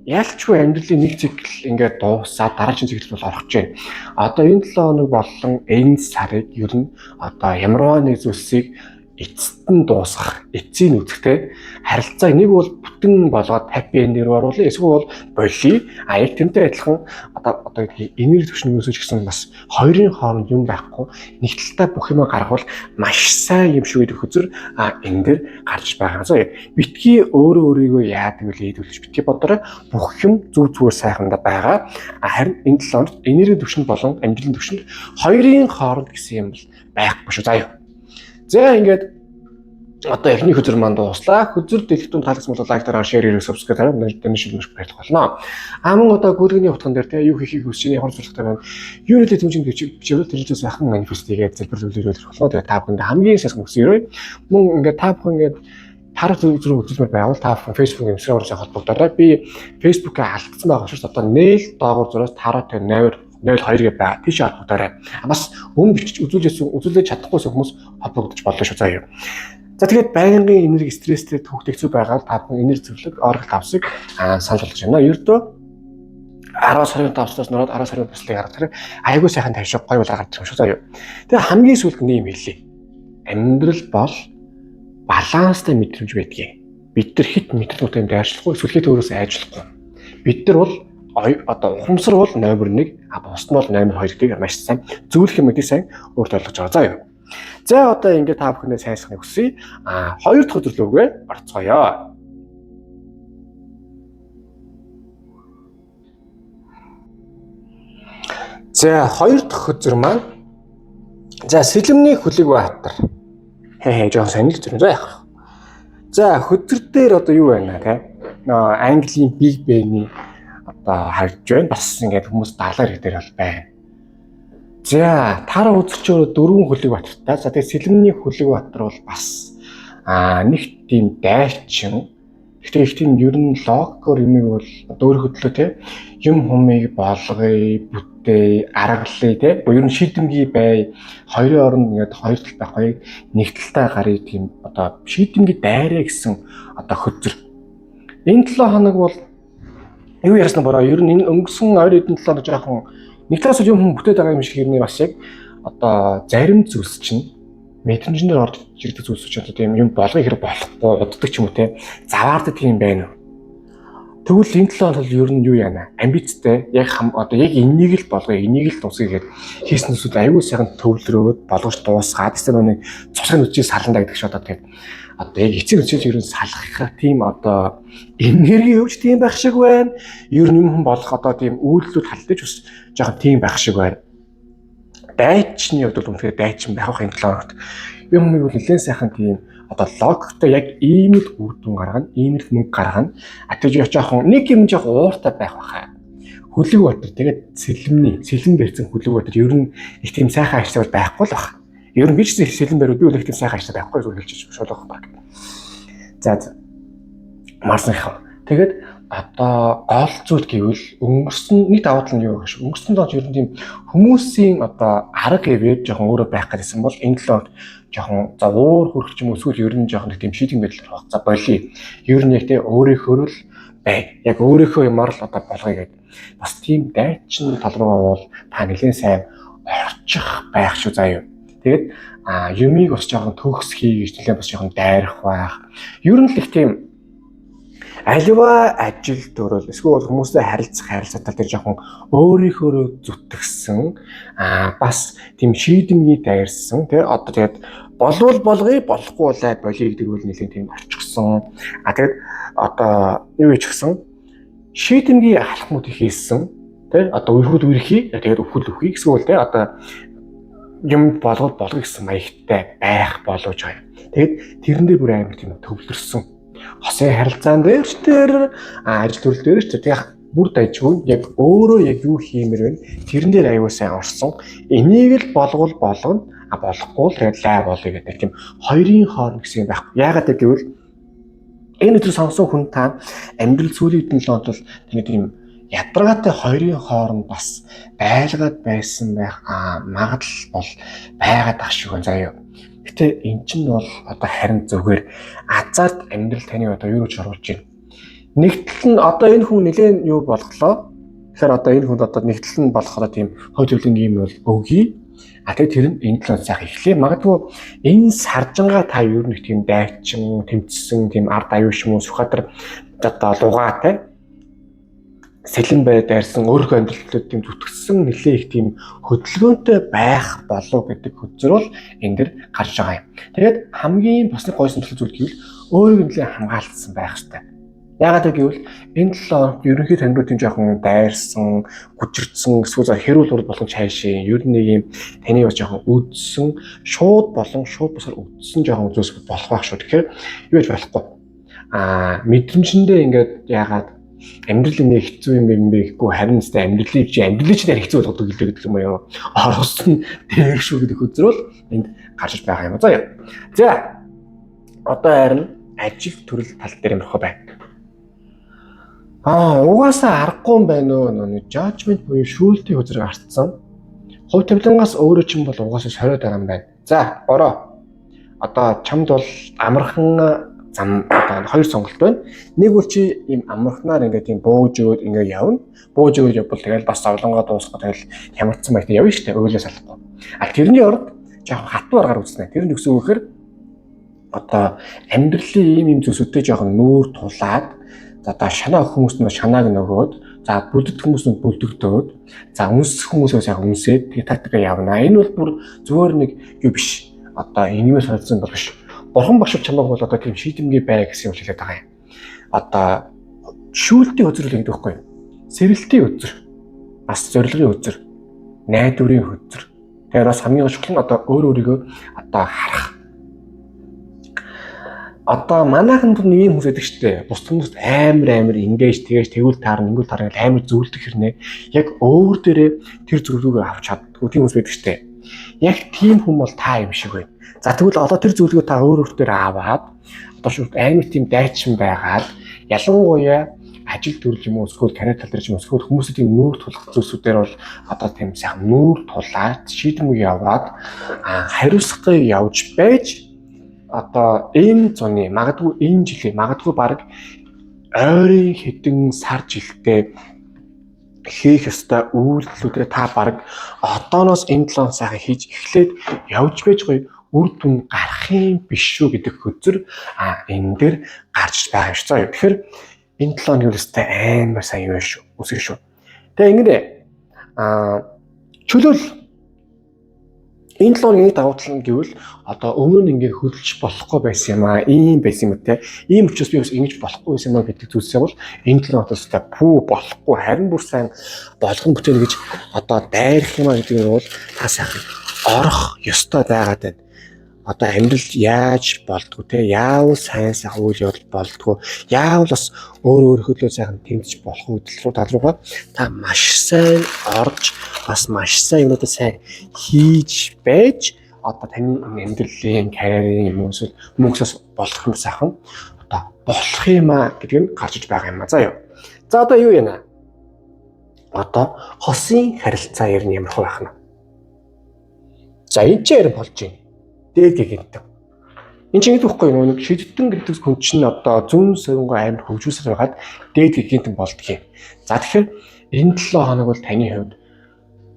Ялчгүй амьдралын нэг цикл ингээд дуусаад дараагийн цикл бол орох гэж байна. Одоо энэ 7 хоног болон энэ сарыг ер нь одоо ямарваа нэг зүйлсийг эцэст нь дуусгах, эцсийн үзэхтэй харилцааг нэг бол бүтэн болгоод happy end рүү оруулъя. Эсвэл бол болиё. А яг тэрнтэй адилхан одоо энерги түвшин өсөж гисэн бас хоёрын хооронд юм байхгүй. Нэг талдаа бүх юмаа гаргавал маш сайн юм шиг гэдэг хөзөр энэ дээр гарч байгаа. За битгий өөрөө өөрийгөө яадаг вэ хэдүүлж битгий бодорой бүх юм зүг зүгээр сайхандаа байгаа. А харин энэ 7 хоногт энерги түвшинд болон амьдралын түвшинд хоёрын хооронд гэсэн юм бол байхгүй шүү. За юу. За ингээд одоо эхний хөзөр маань дууслаа. Хөзөр дэлгэтүүн таалагдсан бол лайк дараа, share хийрээ, subscribe дараа дэмжиж маш баярлах болно. А мөн одоо гүргэний утган дээр те юу хийхийг хүсэж байгаа ямар зорилготой байна. Юу нэлээ тэмцээн бичээвэл тэр зүйлс сайхан манифест хийгээд залбирал үлээрүүлэх болно. Тэгээ та бүхэнд хамгийн сайхан хүсье. Мөн ингээд та бүхэн ингээд тарах зүрх үзүүлмээр байвал та бүхэн Facebook, Instagram-аар холбогдоорой. Би Facebook-аа алдсан байгаа учраас одоо нээл доогуур зураас тараатай 0 02 гэ байгаа. Тийш холбогдоорой. Бас өмнө бичиж үзүүлсэн үзүүлэж чадахгүйсэн хүмүүс холбогдож болно шүү заяа. За тэгээд байнгын энерги стресстэй төвхтэй хэцүү байгаа та бүхэн энерги зөвлөг оргил тавсыг санал болгож байна. Ердөө 10 сарын тавснаас нөрөөд 10 сарын туслыг харах тэр айгүй сайхан тавьшиг гоё бол гарч ирэх юм шүү заяа. Тэгээ хамгийн сүүлд нэг юм хэлье. Амьдрал бол баланстай мэдрэмж байдгийг. Бид нар хит мэдрэмжтэй юм дайрчлахгүй эсвэл хит өөрөөсөө айжлахгүй. Бид нар бол одоо ухамсар бол номер 1, а бус нь бол номер 2 гэдгийг маш сайн зөвлөх юм гэдгийг сайн өөртөө ойлгож байгаа. За юу. За одоо ингээд та бүхэндээ сайн сайхныг хүсье. А хоёр дахь өдөр лүүгээ орцгоё. За хоёр дахь хөзөр маань за сэлэмний хүлэг баатар. Хээ жоохон сонир зүр. За яах. За хөзөр дээр одоо юу байна те? Английн Big Ben-ий одоо харж байна. Бас ингээд хүмүүс далаар дээр бол байна. За тар үзэгч өөрөө дөрвөн хүлэг баатартай. За тэгээ сэлэмний хүлэг баатар бол бас нэг тийм дайчин. Гэхдээ их тийм ер нь логикоор юмыг бол одоо өөрийнхөө төлөө те юм хумыг болгоё, бүтээ, аргалъя те. Ер нь шийдэмгий бай. Хоёрын оронд ингээд хоёр тал байх хоёрыг нэг талтай гарыг тийм одоо шийдэмгий дайраа гэсэн одоо хөзөр. Энэ 7 хоног бол юу ярьсан бороо ер нь энэ өнгөрсөн ойр хэдэн 7 хоног жоохон нэг талаас юм хүм бүтээд байгаа юм шиг хэрнээ бас яг одоо зарим зүйлс чинь мэдрэмжнээр орж ирдэг зүйлс чинь одоо тийм юм болгоё хэрэг болохгүй уддаг ч юм уу те заваардаг тийм байна. Тэгвэл энэ 7 хоног бол ер нь юу яана? Амбицтай яг одоо яг энийг л болгоё, энийг л дуусгая гэхэд хийсэн зүйлсүүд аюул сайхан төвлөрөөд болгож дуусгаад эсвэл нэг цусгын үчиг саландаа гэдэг шиг одоо тийм одоо яг эцсийн үчиг ер нь салах тийм одоо энерги өвч тийм байх шиг байна. Ер нь юм хүн болох одоо тийм үйлдэлүүд халдаж бас жоохон тийм байх шиг байна. Дайчны хувьд бол үнэхээр дайчин байх энэ 7 хоногт. Юм хүмүүс бол нэлээд сайхан тийм одоо логиктой яг ийм л үр дүн гаргана, ийм л мөнгө гаргана. А тэр жоохон нэг юм жоох ууртай байх байхаа. Хүлэг батар тэгээд сэлэмний, сэлэм барьсан хүлэг батар ер нь их тийм сайхан ажил бол байхгүй л баг. Ер нь би ч сэлэм бариуд би бол их тийм сайхан ажил байхгүй зүгээр хэлж шуулгах баг. За марсныхан. Тэгээд одоо гол зүйл гэвэл өнгөрсөн нэг давуу тал нь юу гэж өнгөрсөн доод ер нь тийм хүмүүсийн одоо арга ивэд жоохон өөрөө байх гэсэн бол энэ 7 жоохон за уур хөрөх ч юм уу эсвэл ер нь жоохон тийм шийдэн байдлаар баг. За болиё. Ер нь яг те өөрийнхөө л бай. Яг өөрийнхөө юмар л одоо болгоё гэдэг. Бас тийм дайчин тал руугаа бол та нэлээд сайн орчих байх шүү заа юу. Тэгээд юмыг бас жоохон төгс хий гэж нэлээд бас жоохон дайрах байх. Ер нь л их тийм аливаа ажил төрөл эсвэл хүмүүстэй харилцах харилцаа тал дээр жоохон өөрийнхөөрөө зүтгэсэн бас тийм шийдэмгий дайрсан тий одоо тэгээд болвол болгоё болохгүй болоо болиё гэдэг бол нэлээд тийм орчихсон. Тэгээд одоо юу хийчихсэн шийдэмгий алхмууд хийсэн тий одоо үерхүүд үерхий тэгээд өвхөл өвхий эсвэл тий одоо юм болгоод болгоё гэсэн маягтай байх боловч байгаа. Тэгээд тэрэн дээр бүр амар тийм төвлөрсөн. Хосын харилцаан дээр ч тэр ажил төрөл дээр ч тэр бүр дайжгүй яг өөрөө яг юу хиймээр байна тэрэн дээр аюул сайн орсон. Энийг л болгол болгоно, а болохгүй л тэгээд лай болъё гэдэг тийм хоёрын хооронд гэсэн юм байхгүй. Яагаад гэвэл энэ өдөр сонсон хүн та амьдрал сүүлийн хэдэн 7 хоногт бол таны тийм ядаргаатай хоёрын хооронд бас байлгаад байсан байх магадлал бол байгаад ах шиг байна заяа. Гэтэ эн чинь бол одоо харин зүгээр азарт амьдрал таны одоо юу гэж оруулж байна. Нэг тал нь одоо энэ хүн нэлээд юу болглоо. Тэгэхээр одоо энэ хүнд одоо нэг тал нь болохоор тийм хой төлөвлөний юм бол өгье. А тэгээ тэр нь энэ талаас сайхан эхлэе. Магадгүй энэ саржангаа та ер нь тийм дайчин, тэмцсэн, тийм ард аюу шим үү Сүхбаатар одоо лугаатай сэлэн бай дайрсан өөрийнхөө амьдралд тийм зүтгэсэн нэлээ их тийм хөдөлгөөнтэй байх болов гэдэг хөзөр бол энэ дэр гарч байгаа юм. Тэгээд хамгийн бас нэг гойсон зүйл гэвэл өөрийг нэлээ хамгаалсан байх хэрэгтэй. Яагаад гэвэл энэ 7 хоногт ерөнхий тань руу тийм жоохон дайрсан, гүжирдсэн эсвэл хэрүүл урд болгон чайшин ер нь нэг юм таны бас жоохон үдсэн, шууд болон шууд бусаар үдсэн жоохон зүйлс болох байх шүү. Тэгэхээр юу гэж болохгүй. Мэдрэмжэндээ ингээд яагаад амьдрал нэг хэцүү юм бэ гэхгүй харин тест амьдралыг чи амьдралыг чи хэцүү болгодог гэлээ гэдэг юм уу? Орос нь дээр шүү гэдэг хөзөр бол энд гарч байгаа юм. За. За одоо харин ажил төрөл тал дээр юм байна. Угаасаа аргагүй юм байна уу? Нэг judgment буюу шүүлтийн хөзөр гарцсан. Хувь тавилангаас өөрөө чинь бол угаасаа сориод байгаа юм байна. За, бороо. Одоо чамд бол амархан зам одоо хоёр сонголт байна. Нэг бол чи ийм амархнаар ингээд тийм бууж өгөөд ингээд явна. Бууж өгөөд явбал тэгэл бас зовлонгоо дуусгах тэгэл хямарсан маягтай явна шүү дээ. Уйлаа салахгүй. А тэрний орд жоохон хатуу аргаар үзнэ. Тэр нь юусэн гэхээр одоо амьдралын ийм ийм зүйлсүүдтэй жоохон нүүр тулаад одоо шанаа хүмүүс нь шанааг нөгөөд За бүлдэх хүмүүс нь бүлдэгдөөд, за үнсэх хүмүүсээ сайхан үнсээд тэгээ тактикаа явна. Энэ бол бүр зүгээр нэг юу биш. Одоо энэгээр санагдсан бол биш. Бурхан багш чамайг бол одоо тийм шийдэмгий бай гэсэн юм хэлээд байгаа юм. Одоо шүүлтийн хөзрөл гэдэг байхгүй юу? Сэрэлтийн хөзөр, бас зорилгын хөзөр, найдварын хөзөр. Тэгэхээр бас хамгийн чухал нь одоо өөр өөрийгөө одоо харах. Одоо манайхан түн ийм хүмүүс байдаг штэ. Бус хүмүүст амар амар ингэж тэгэж тэгвэл таарна, ингэвэл таарна гэж амар зөвлөдөг хэрнээ. Яг өөр дээрээ тэр зөвлөгөөгөө авч чаддгүй тийм хүмүүс байдаг штэ. Яг тийм хүн бол та юм шиг байна. За тэгвэл одоо тэр зөвлөгөө та өөр өөр дээр аваад одоо шууд амар тийм дайчин байгаад ялангуяа ажил төрөл юм уу эсвэл карьер тал дээр ч юм уу эсвэл хүмүүсийн тийм нүүр тулах зүйлсүүдээр бол одоо тийм сайхан нүүр тулаад шийдэмгүй яваад хариуцлагатай явж байж одоо энэ зуны магадгүй энэ жилийн магадгүй баг ойрын хэдэн сар жилдээ хийх ёстой үйлдэлүүдээ та баг одооноос энэ 7 сайхан хийж эхлээд явж байж гоё үр дүн гарах юм биш шүү гэдэг хөзөр энэ дээр гарч байгаа юм шүү. За тэгэхээр энэ 7 хоног өстэй амар сайн юм шүү. Үсэг шүү. Тэгээ ингэнэ чөлөөл энэ 7 хоногийн давуу тал нь гэвэл одоо өмнө нь ингээ хөдөлж болохгүй байсан юм аа, ийм байсан юм те. Ийм учраас би бас ингэж болохгүй байсан юм аа гэдэг зүйлсээ бол энэ 7 хоногт өстэй пүү болохгүй харин бүр сайн болгон бүтээн гэж одоо дайрах юм аа гэдэг нь бол та сайхан орох ёстой байгаад байна. Одоо амьдрал яаж болдгоо те, яавал сайн сайхан үйл явдал болдгоо, яавал бас өөр өөрийнхөө сайхан тэмцэж болох үү гэдэг рүү тал руугаа та маш сайн орж бас маш сайн юмнуудаа сайн хийж байж одоо таны амьдралын карьерийн юм уу эсвэл мөнгөсөөс болох юм сайхан одоо болох юм а гэдэг нь гарч иж байгаа юм а. За юу. За одоо юу яана? Одоо хосын харилцаа ер нь ямар байх нь? За энэ ч ярь болж байна. Дээд гэгэнтэн. Энд чинь гэдэг үхгүй нэг шидтэн гэдэг хүн чинь одоо зүүн совингоо амар хөгжүүлсээр байгаад дээд гэгэнтэн болдгийг. За тэгэхээр энэ 7 хоног бол таны хувьд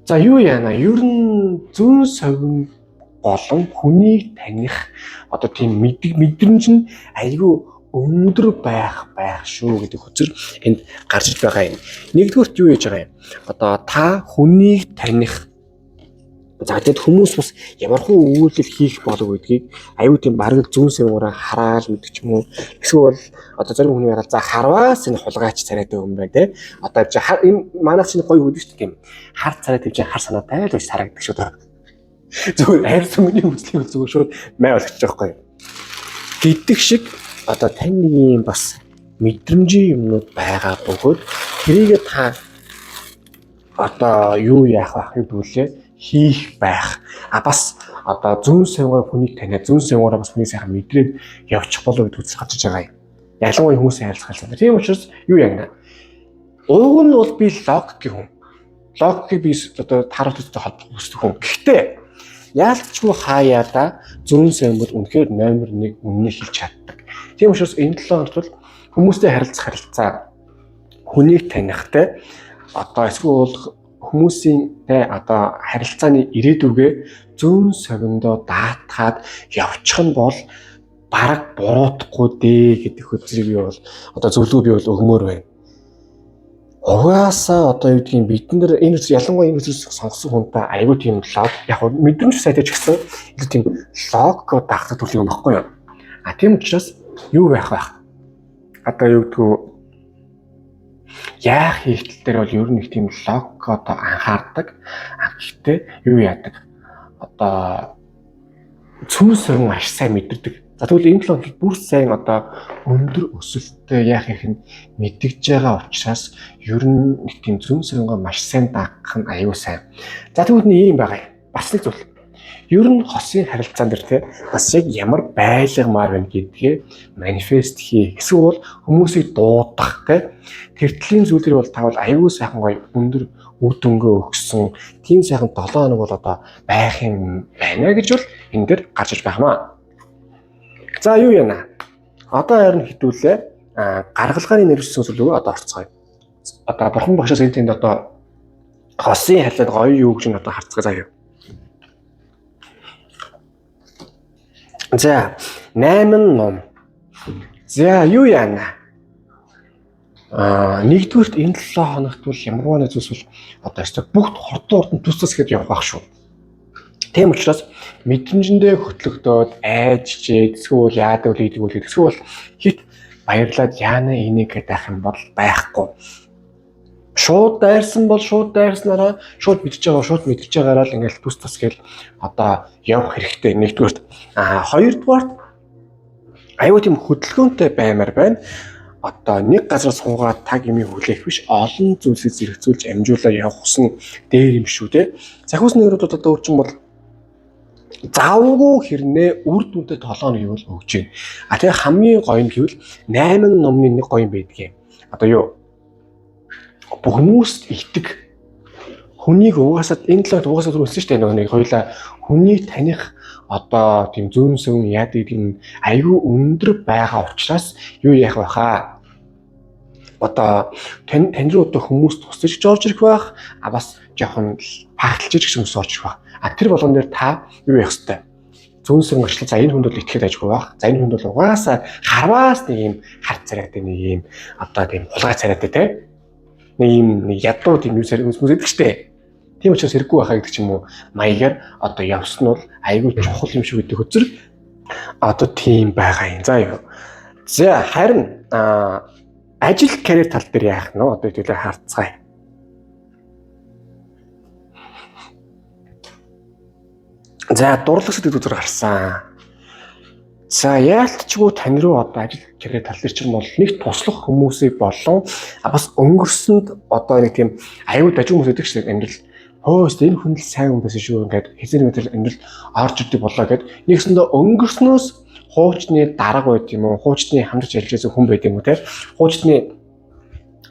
за юу яана? Ер нь зүүн совин болон хүнийг таних одоо тийм мэдрэмж нь айгүй өндөр байх шүү гэдэг хөзөр энд гарч иж байгаа юм. Нэгдүгüрт юу яаж байгаа юм? Одоо та хүнийг таних. За тэгэд хүмүүс бас ямархуу үйлдэл хийх болов гэдгийг аюу тийм бараг зүүн сэвгээрээ хараал мэдэх ч юм уу. Эсвэл одоо зарим хүний хараал за харваас энэ хулгайч царайтай юм байна те. Одоо энэ манайх чинь гоё өгдөг шүү дээ тийм. Хар царай твж хар санаатай л гэж харагддаг шүү дээ. Зүгээр хайр сүмний үзлийг зүгээр шууд май болгочих жоохгүй. Гэдэг шиг одоо тань нэг юм бас мэдрэмжийн юмнууд байгаа бөгөөд тэрийг та одоо юу яах вэ гэвэл хийх байх. А бас одоо зүүн совингоор хүнийг таниад зүүн совингоороо бас хүнийг сайхан мэдрээд явчих болов гэдэг үзэл гарч иж байгаа юм. Ялангуяа хүмүүсийн харилцах харилцаа. Тийм учраас юу яана? Уг нь бол би логикийн хүн. Логикийг би одоо таарах төстэй холбох хүсдэг хүн. Гэхдээ яалтчгүй хаяада зүүн совин бол үнэхээр номер 1 үннийг хэлж чаддаг. Тийм учраас энэ 7 хоногт бол хүмүүстэй харилцах харилцаа хүнийг танихтай одоо эсвэл хүмүүсийн тэ одоо харилцааны ирээдүгээ зүүн совиндоо даатгаад явчих нь бол бараг буруутахгүй дээ гэдэг хөзрийг би бол одоо зөвлөгөө би бол өгмөр байна. Угаасаа одоо юу гэдгийг бид нар энэ ялангуяа энэ үзэл сонгосон хүнтэй айгүй тийм лог яг мэдрэмж сайтай ч гэсэн илүү тийм логикоо дагах төрлийн юм баггүй юу? А тийм учраас юу байх вэ? Одоо юу гэдгүү яах хийхтэл дээр бол ер нь их тийм логик одоо анхаардаг. А гэхдээ юу яадаг? Одоо цөм сөрөн маш сайн мэдэрдэг. За тэгвэл энэ 7 хоногт бүр сайн одоо өндөр өсөлттэй яах их нь мэдгэж байгаа учраас ер нь нэг тийм зүүн сөрөнгөө маш сайн дагах нь аюу сайн. За тэгвэл нэг юм байгаа юм. Бас нэг зүйл. Ер нь хосын харилцаан дээр те бас яг ямар байлгамаар байна гэдгээ манифест хий. Эсвэл хүмүүсийг дуудах те тэр төрлийн зүйлэр бол таавал аюу сайхан гоё өндөр үр дүнгээ өгсөн тийм сайхан 7 хоног бол одоо байх юм байна гэж бол энэ дээр гарч иж байх маа. За юу яана? Одоо харин хитүүлээ гаргалгааны нэрвсэн зүйлөө одоо орцгоё. Одоо бурхан багшаас энэ тэнд одоо хосын харилцаанд гоё юу гэж нь одоо харцгаа заяа. За 8 ном. За юу яана? Нэгдүгüрт энэ 7 хоногт бол ямарваа нэг зүйлс бол одоо өстой бүгд хурдан хурдан төс төс гэж явах байх шүү. Тийм учраас мэдрэмжэндээ хөтлөгдөөд айжчээд эсвэл яадаг үл ийдэг үл эсвэл хит баярлаад яана энийг гэдэг ах юм бол байхгүй. Шууд дайрсан бол шууд дайрснараа шууд мэдж байгаа шууд мэдж байгаараа л ингээл төс тас гэл одоо явах хэрэгтэй нэгдүгüрт. Хоёрдугаарт аюу тийм хөдөлгөөнтэй баймар байна. Одоо нэг газар суугаад таг юмыг хүлээх биш, олон зүйлсийг зэрэгцүүлж амжуулаа явах ус нь дээр юм шүү те. Захиус нэрүүд одоо өөрчн бол завгүй хэрнээ үр дүнтэй толгойн гэвэл өгч байна. А тэгээ хамгийн гоё нь гэвэл 8 номны нэг гоё юм байдгийг. Одоо юу хүмүүст итэг хүнийг угаасаад энэ талаар угаасаад түрүүсэн шүү дээ, нөгөө нэг хоёлаа хүний таних одоо тийм зүүн сөвөн яадаг гэдэг нь айгүй өндөр байгаа учраас юу яах вэ хаа? Одоо тань руу одоо хүмүүс тусаж орж ирэх байх, а бас жоохон пахталж гэж хүмүүс орж ирэх байх. А тэр болгон дээр та юу яах ёстой? Зүүн сөрөн очлоо. За энэ хүнд бол итгэхэд ажгүй байх. За энэ хүнд бол угаасаа харваас нэг юм хар царайтай нэг юм одоо тийм хулгай царайтай те. Нэг юм нэг ядуу тийм юм хүмүүс байдаг штэ. Тийм учраас хэрэггүй байхаа гэдэг ч юм уу маягаар одоо явсан нь бол айгүй чухал юм шиг гэдэг үзэр одоо тийм байгаа юм. За юу. За харин ажил карьер тал дээр яах нь одоо хэдүүлээ харцгаая. За дурлагч гэдэг үзэр гарсан. За яалтчгүй тань руу одоо ажил карьер тал дээр чинь бол нэг туслах хүмүүсийг болон бас өнгөрсөнд одоо нэг тийм аюу дажгүй хүмүүс байдаг шүү дээ амьдрал. Хөөс энэ хүн л сайн хүн байсан шүү ингээд хэзээ нэг тэр амьдрал орж ирдэг болоо гэд нэгсэндээ өнгөрснөөс хуучны дарга байд юм уу, хуучны хамтарч ажиллаж байсан хүн байд юм уу те. Хуучны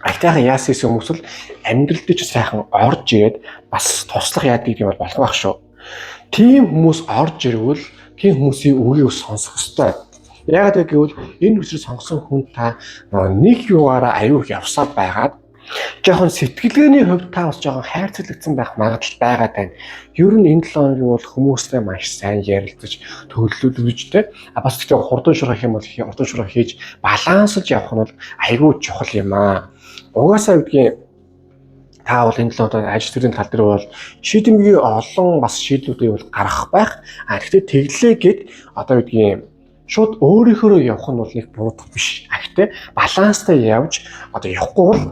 алтайхан яасан гэсэн хүмүүс л амьдрал дээр ч сайхан орж ирээд бас туслах яадаг юм бол болох байх шүү. Тийм хүмүүс орж ирвэл тийм хүмүүсийн үгийг сонсох ёстой. Яагаад гэвэл энэ үсрийг сонгосон хүн та нэг юугаараа аюу их явсаар байгаад жоохон сэтгэлгээний хувьд та бас жоохон хайрцаглагдсан байх магадлал байгаа тань. Ер нь энэ 7 хоногийн бол хүмүүстэй маш сайн ярилцаж төлөвлөж те. А бас гэхдээ хурдан шуурга гэх юм бол хурдан шуурга хийж балансалж явах нь бол айгүй чухал юм аа. Угаасаа гэдгийг та бол энэ 7 хоног ажил төрлийн тал дээр бол шийдэмгий олон бас шийдлүүдийг бол гаргах байх. А гэхдээ тэглээ гэд одоо гэдгийг шууд өөрийнхөөрөө явах нь бол нэг буруудах биш. А гэхдээ баланстай явж одоо явахгүй бол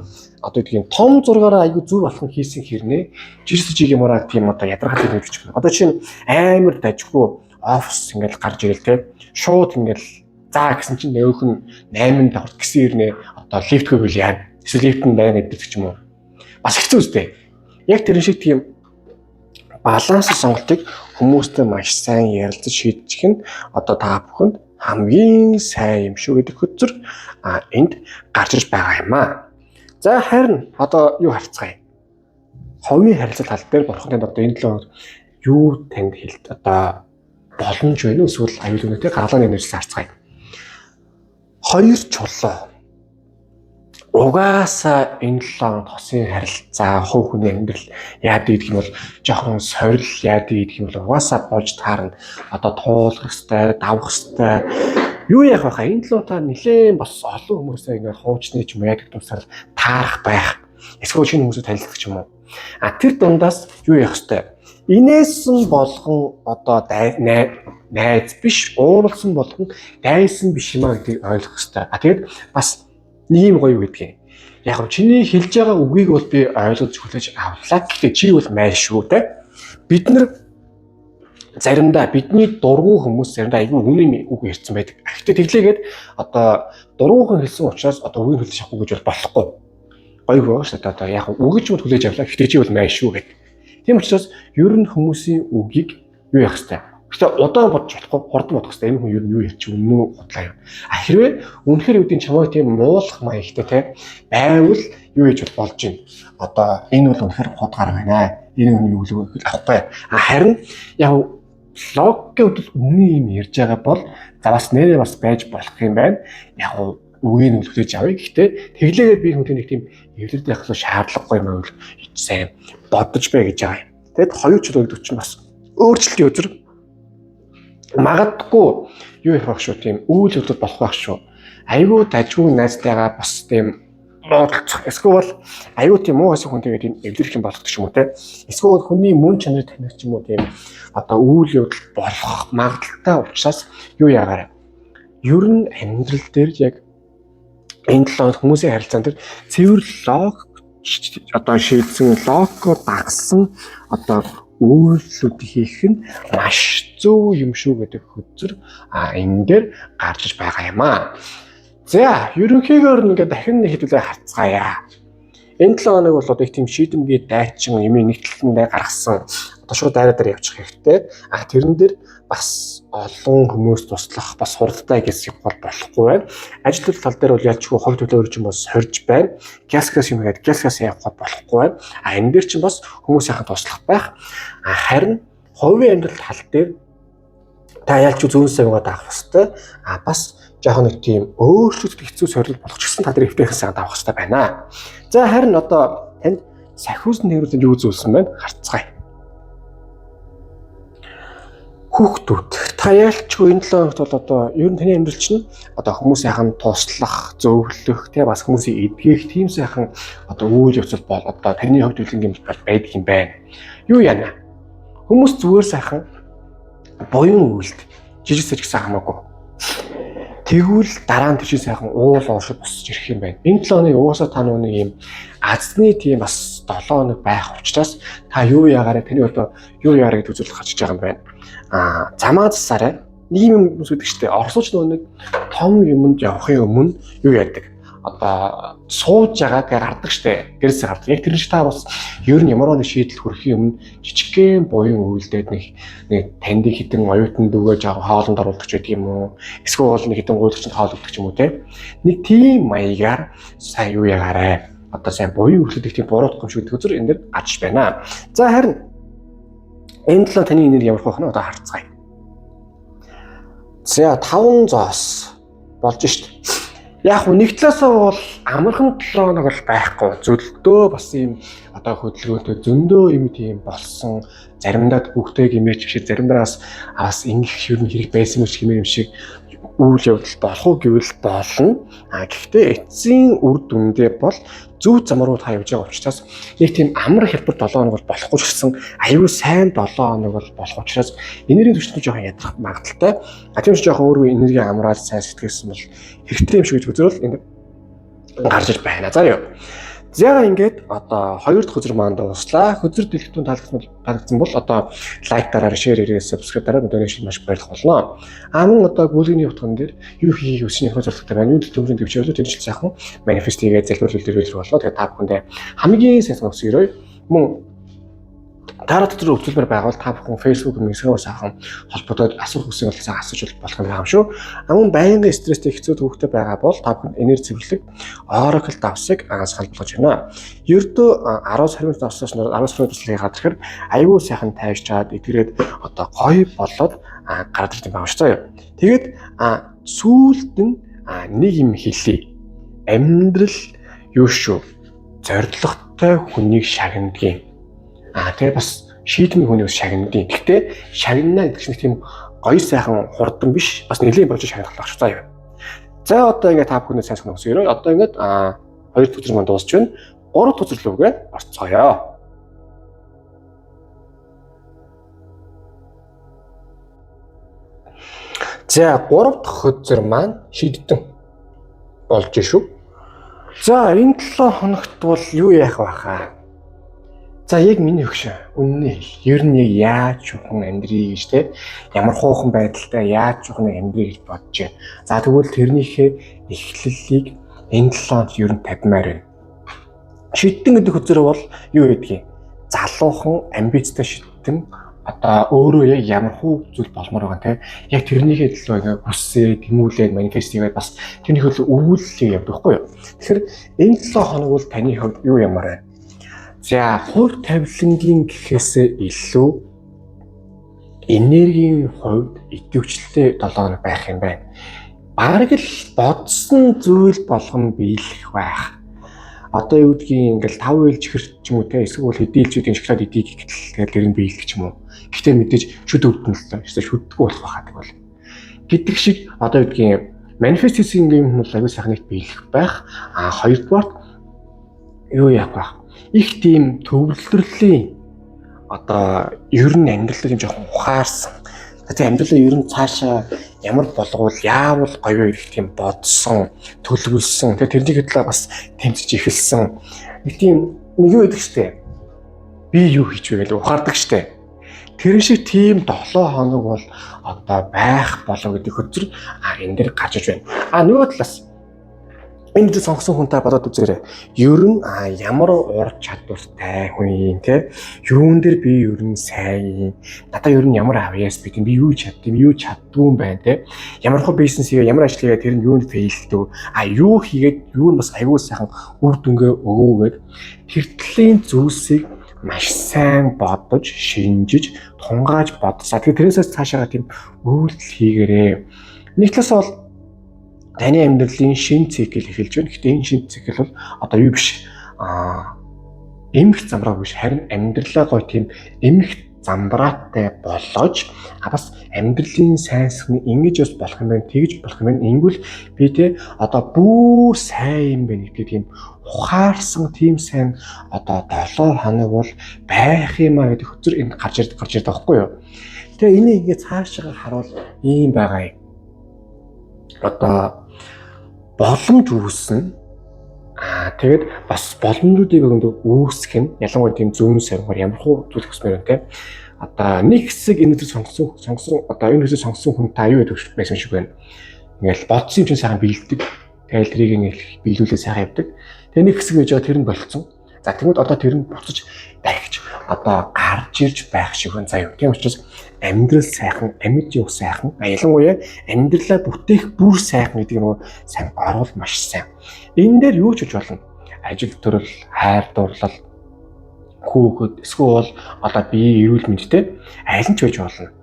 одоо гэдгийг том зургаараа айгүй зүв болох нь хийсэн хэрнээ жирс жиг юмараа тийм одоо ядаргатай мэдчих байна. Одоо чинь амар дажгүй офис ингээл гарч ирэл те. Шууд ингээл заа гэсэн чинь нөөх нь 8 давхарт гэсэн хэрнээ одоо лифтгүй хөл яана. Эсвэл лифт нь байна гэдэг ч юм уу. Бас хэцүү үстэй. Яг тэр шиг тийм баланс сонголтыг хүмүүстэй маш сайн ярилцаж шийдчих нь одоо та бүхэнд хамгийн сайн юм шүү гэдэг хөзөр энд гарч ирж байгаа юм аа. За харин одоо юу харцгаая. Хувийн харилцаа тал дээр бурхан танд одоо энэ 7 хоногт юу танд хэлт одоо боломж байна уу эсвэл аюул үнэтэй гаргалгааны нэрс харцгаая. Хоёр чулуу. Угаасаа энэ 7 хоногт хосын харилцаа, хувь хүний амьдрал яадаг гэдэг юм бол жоохон сорил яадаг гэдэг юм бол угаасаа болж таарна. Одоо туулах хэвээр, давах хэвээр юу яах вэ хаа? Энэ 7 та нэлээд бас олон хүмүүсээ ингээд хуучны ч юм яадаг тусаар таарах байх. Эсвэл шинэ хүмүүсээ танилцах ч юм уу. А тэр дундаас юу яах хэвээр? Инээсэн болгон одоо найз биш, ууралсан болгон дайсан биш юм а гэдгийг ойлгох хэвээр. А тэгэд бас нэг юм гоё гэдгийг. Яг нь чиний хэлж байгаа үгийг бол би ойлгож хүлээж авлаа. Гэхдээ чи бол майш шүү те. Бид нар заримдаа бидний дургу хүмүүс заримдаа айгүй үнэн үг ярьсан байдаг. Гэхдээ тэглээгээд одоо дургухан хэлсэн учраас одоо үгийг хүлээж авахгүй гэж бол болохгүй. Гоё байгаа шүү дээ. Одоо яг үгийг ч юм хүлээж авлаа. Гэхдээ чи бол майш шүү гэдэг. Тийм учраас ер нь хүмүүсийн үгийг юу яах ёстой? Гэхдээ удаан бодож болохгүй, хурдан бодох ёстой. Энэ хүн ер нь юу ярьчих үнэн үү худлаа юм. А хэрвээ үнэхээр үүдийн чамайг тийм муулах маягтай те байвал юу хийж болж байна? Одоо энэ бол үнэхээр худгаар байна. Энэ хүн юу л авахгүй. А харин яг логикийн хувьд үнэн юм ярьж байгаа бол за бас нэрээ бас байж болох юм байна. Яг үгийг нь хүлээж авъя. Гэхдээ тэглээгээд би хүнтэй нэг тийм эвлэрд явах шаардлагагүй юм бол сайн бодож бай гэж байгаа юм. Тэгэд хоёр чулуу гэдэг чинь бас өөрчлөлтийн үзэр магадгүй юу их байх шүү, тийм үйл явдал болох байх шүү. Айгүй дажгүй найзтайгаа бас тийм муудалцах. Эсвэл аюу тийм муу хэсэг хүн тэгээд эвлэрэх юм болгох ч юм уу те. Эсвэл хүний мөн чанарыг таних ч юм уу тийм одоо үйл явдал болох магадлалтай учраас юу яагаарай. Ер нь амьдрал дээр яг энэ 7 хоног хүмүүсийн харилцаан дээр цэвэр лог одоо шийдсэн логикоор дагсан одоо үйлдэлүүд хийх нь маш зөв юм шүү гэдэг хөзөр энэ дээр гарч иж байгаа юм аа. За, ерөнхийгөөр ингээд дахин нэг хэдүүлээ харцгаая. Энэ 7 хоног бол одоо их тийм шийдэмгий дайчин юм нэг талдаа гаргасан. Одоо шууд дайраа дээр явчих хэрэгтэй. А тэрэн дээр бас олон хүмүүс туслах бас хурдтай гэсэн бол болохгүй байна. Ажил төрөл тал дээр бол ялчгүй хувь төлөөр чинь бас сорж байна. Гясгас юм гээд гясгас явах болохгүй байна. А энэ дээр чинь бас хүмүүс яхан туслах байх. А харин хувийн амьдрал тал дээр та ялч зүүн сайнгаа даах ёстой. А бас жоохон нэг тийм өөрчлөлт хэцүү сорил болох ч гэсэн та нар эвтэйхэн сайн давах хэрэгтэй байна. За харин одоо танд сахиус нэрүүлэн юу зүйлсэн байна харцгаая. Хүүхдүүд та ялчгүй энэ 7 хоногт бол одоо ер нь таны амьдрал чинь одоо хүмүүс сайхан туслах, зөвлөх, тэ бас хүмүүсийг эдгэх тийм сайхан одоо үйл явцал бол одоо таны хувьд үлэн юм байдаг юм байна. Юу яана? Хүмүүс зүгээр сайхан буян үйлд жижиг сажигсан хамаагүй. Тэгвэл дараа нь тэр чинь сайхан уул уушиг босч ирэх юм байна. Энэ 7 хоног угаасаа та нүг юм азны тийм бас 7 хоног байх учраас та юу яагаарэ таны одоо юу яарэ гэдэг үзүүлэлт гарч иж байгаа юм байна. А замаа засаарай. Нэг юм хүмүүс гэдэг чинь орсууч нөгөө нэг том юмд явахын өмнө юу яадаг? Одоо сууж байгаа гардаг штэ. Гэрээсээ гардаг. Яг тэр шиг та бас ер нь ямар нэг шийдэл хүрэхийн өмнө жижигхэн буян үйлдээд нэг танд хитэн оюутан дүүгээ жаа хоолнд оруулах ч гэдэг юм уу. Эсвэл бол нэг хитэн гуйлагчд хоол өгдөг ч юм уу те. Нэг тийм маягаар сайн юу ягаарэ. Одоо сайн буян үйлдэх тийм буруутгах юм шиг гэдэг үзэр энэ дэр гарч байна. За харин энэ 7 таны энерги ямар байх нь одоо харцгаая. За 5 зоос болж шít. Яг нэг талаасаа бол амархан 7 хоног бол байхгүй. Зөлдөө бас ийм одоо хөдөлгөөнтэй зөндөө юм тийм болсон. Заримдаа бүгдээ гимээч шиг заримдаа бас ингэх юм хэрэг байсан юм шиг юм шиг үйл явдал болох уу гэвэл болно. А гэхдээ эцсийн үр дүндээ бол зөв зам руу та явж байгаа учраас нэг тийм амар хялбар 7 хоног бол болохгүй ч гэсэн аюул сайн 7 хоног бол болох учраас энергийн түвшинд жоохон ядрах магадaltaй. А тийм ч жоохон өөрөө энерги амраад сайн сэтгэлсэн бол хэрэгтэй юм шиг гэж үзвэл энд гарч иж байна. За юу. За ингээд одоо хоёр дахь хөзөр маань дууслаа. Хөзөр дэлгэтүүн таалагдсан бол одоо лайк дараарай, шеэр хийрээ, subscribe дараарай. Мэдээний шиг маш баярлах болно. А мөн одоо гүйлгэний утган дээр юу хийхийг хүссэн их зорилготой байна. Юу төлөвлөмжийн төвчөөлөө тэр жил сайхан манифест хийгээд залбирлал дээр болно. Тэгээд та бүхэндээ хамгийн сайн сонсох өрөө. Мөн дараа дотор өвчлөлмөр байгаа бол та бүхэн Facebook, Instagram сайхан холбогдоод асуух хүссэн бол сайхан асууж болох юм байгаа юм шүү. Мөн байнгын стресстэй хэцүү төвөгтэй байгаа бол та бүхэн энерги цэвэрлэг Oracle давсыг санал болгож байна. Ердөө 10-20 давсаас 10-20 туслахыг гарч ирэхээр аюул сайхан тайвшраад эдгэрээд одоо гоё болоод гарч ирдэг юм байна шүү. Тэгээд сүүлд нь нэг юм хэлье. Амьдрал юу шүү? Зорилготой хүнийг шагнадаг. Тэгээ бас шийдмийн хүнийг шагнадаг. Гэхдээ шагнана гэдэг чинь тийм гоё сайхан хурдан биш. Бас нэлээд болж шагнах байх шүү. За юу. За одоо ингээд та бүхэндээ сайн сонирхсан өрөө. Одоо ингээд хоёр дахь хөзөр маань дуусч байна. Гурав дахь хөзөр лүүгээ орцгоё. За гурав дахь хөзөр маань шийдтэн болж шүү. За энэ 7 хоногт бол юу яах вэ хаа? За яг миний хөшөө үннээ хэл. Ер нь яг яаж чухам амьдрий гэж те ямар хуухан байдалтай яаж чухам амьдрий гэж бодож байна. За тэгвэл тэрнийхээ эхлэлийг энэ 7 хоногт ер нь тавьмаар байна. Шийдтэн гэдэг хөзөр бол юу гэдгийг залуухан амбицтай шийдтэн одоо өөрөө яг ямар хуу зүйл болмоор байгаа те яг тэрнийхээ төлөө ингээ хүсээ тэмүүлээд манифест хийгээд бас тэрнийхээ төлөө өвүүллийг явдаг байхгүй юу. Тэгэхээр энэ 7 хоног бол таны хувьд юу ямар байна? За хувь тавилангийн гэхээсээ илүү энергийн хувьд идэвхжлээ 7 хоног байх юм байна. Бараг л бодсон зүйл болгон биелэх байх. Одоо юу гэдгийг ингээл 5 ээлж хэр ч юм уу те эсвэл хэдий ээлжүүдийн шоколад идэх гэтэл тэгэл тэр нь биелэх ч юм уу. Гэхдээ мэдээж шүд өвдөн л тоо. Эсвэл шүддэггүй болох байхаа тэгвэл. Гэдэг шиг одоо юу гэдгийг манифест хийсэн юм бол аюул сайхан нэгт биелэх байх. А хоёрдугаарт юу яах вэ? Их тийм төвлөрлийн одоо ер нь амьдралыг юм жоохон ухаарсан. Тэгээ амьдралаа ер нь цаашаа ямар болгоул яавал гоё вэ гэх тийм бодсон, төлөвлөсөн. Тэгээ тэрний хөдлөө бас тэмцэж эхэлсэн. Нэг тийм нэг юу гэдэг штэ. Би юу хийж вэ гэж ухаардаг штэ. Тэр шиг тийм 7 хоног бол одоо байх болов гэдэг хөзөр энэ дэр гарч иж байна. А нөгөө талаас энэ дээр сонгосон хүн та бодоод үзээрэй. Ер нь ямар ур чадвартай хүн юм те? Юун дээр би ер нь сайн юм? Надаа ер нь ямар авьяас би тийм би юу чаддсан, юу чаддгүй юм байна те? Ямар хөө бизнес хийгээ, ямар ажил хийгээ тэр нь юунд фейлдэг? А юу хийгээд юу нь бас аюул сайхан үр дүнгээ өгөөгээд тэр төрлийн зүйлсийг маш сайн бодож, шинжиж, тунгааж бодсоо. Тэгэхээр тэрнээсээ цаашаага тийм үйлдэл хийгээрэй. Нэг талаас бол таны амьдралын шин цикл эхэлж байна. Гэхдээ энэ шин цикл бол одоо юу биш. Эмх замраа биш, харин амьдралаа гоё тийм эмх замбраатай болгож бас амьдралын сайн сайхны ингэж бас болох юм байна, тэгж болох юм байна. Ингүүл би те одоо бүр сайн юм байна гэдэг тийм ухаарсан тийм сайн одоо 7 хоног бол байх юм а гэдэг хөзөр энд гарч ирд байхгүй юу. Тэгээ энийг ингээ цаашаа харуул ийм байгаа юм. Одоо боломж үүснэ. Тэгээд бас боломжуудыг өндөө үүсгэх нь ялангуяа тийм зүүн саргаар ямар хуу зүйл хүсмээр байна те. Одоо нэг хэсэг энэ өдөр сонгосон одоо энэ хэсэг сонгосон хүн та юу гэдэг байсан шиг байна. Ингээл бодсон юм чинь сайхан биелдэг. Тэгэл тэрийг ингээл биелүүлээ сайхан явдаг. Тэгээ нэг хэсэг байж байгаа тэр нь болцсон. За тэгмэд одоо тэр нь буцаж дахиж одоо гарч ирж байх шиг байна заяа. Тийм учраас амьдрал сайхан, амьд юу сайхан, ялангуяа амьдралаа бүтээх бүр сайхан гэдэг нөгөө сайн оруул маш сайн. Энэ дээр юу ч хийж болно. Ажил төрөл, хайр дурлал, хүүхэд, эсвэл одоо бие эрүүл мэндтэй аль нь ч байж болно.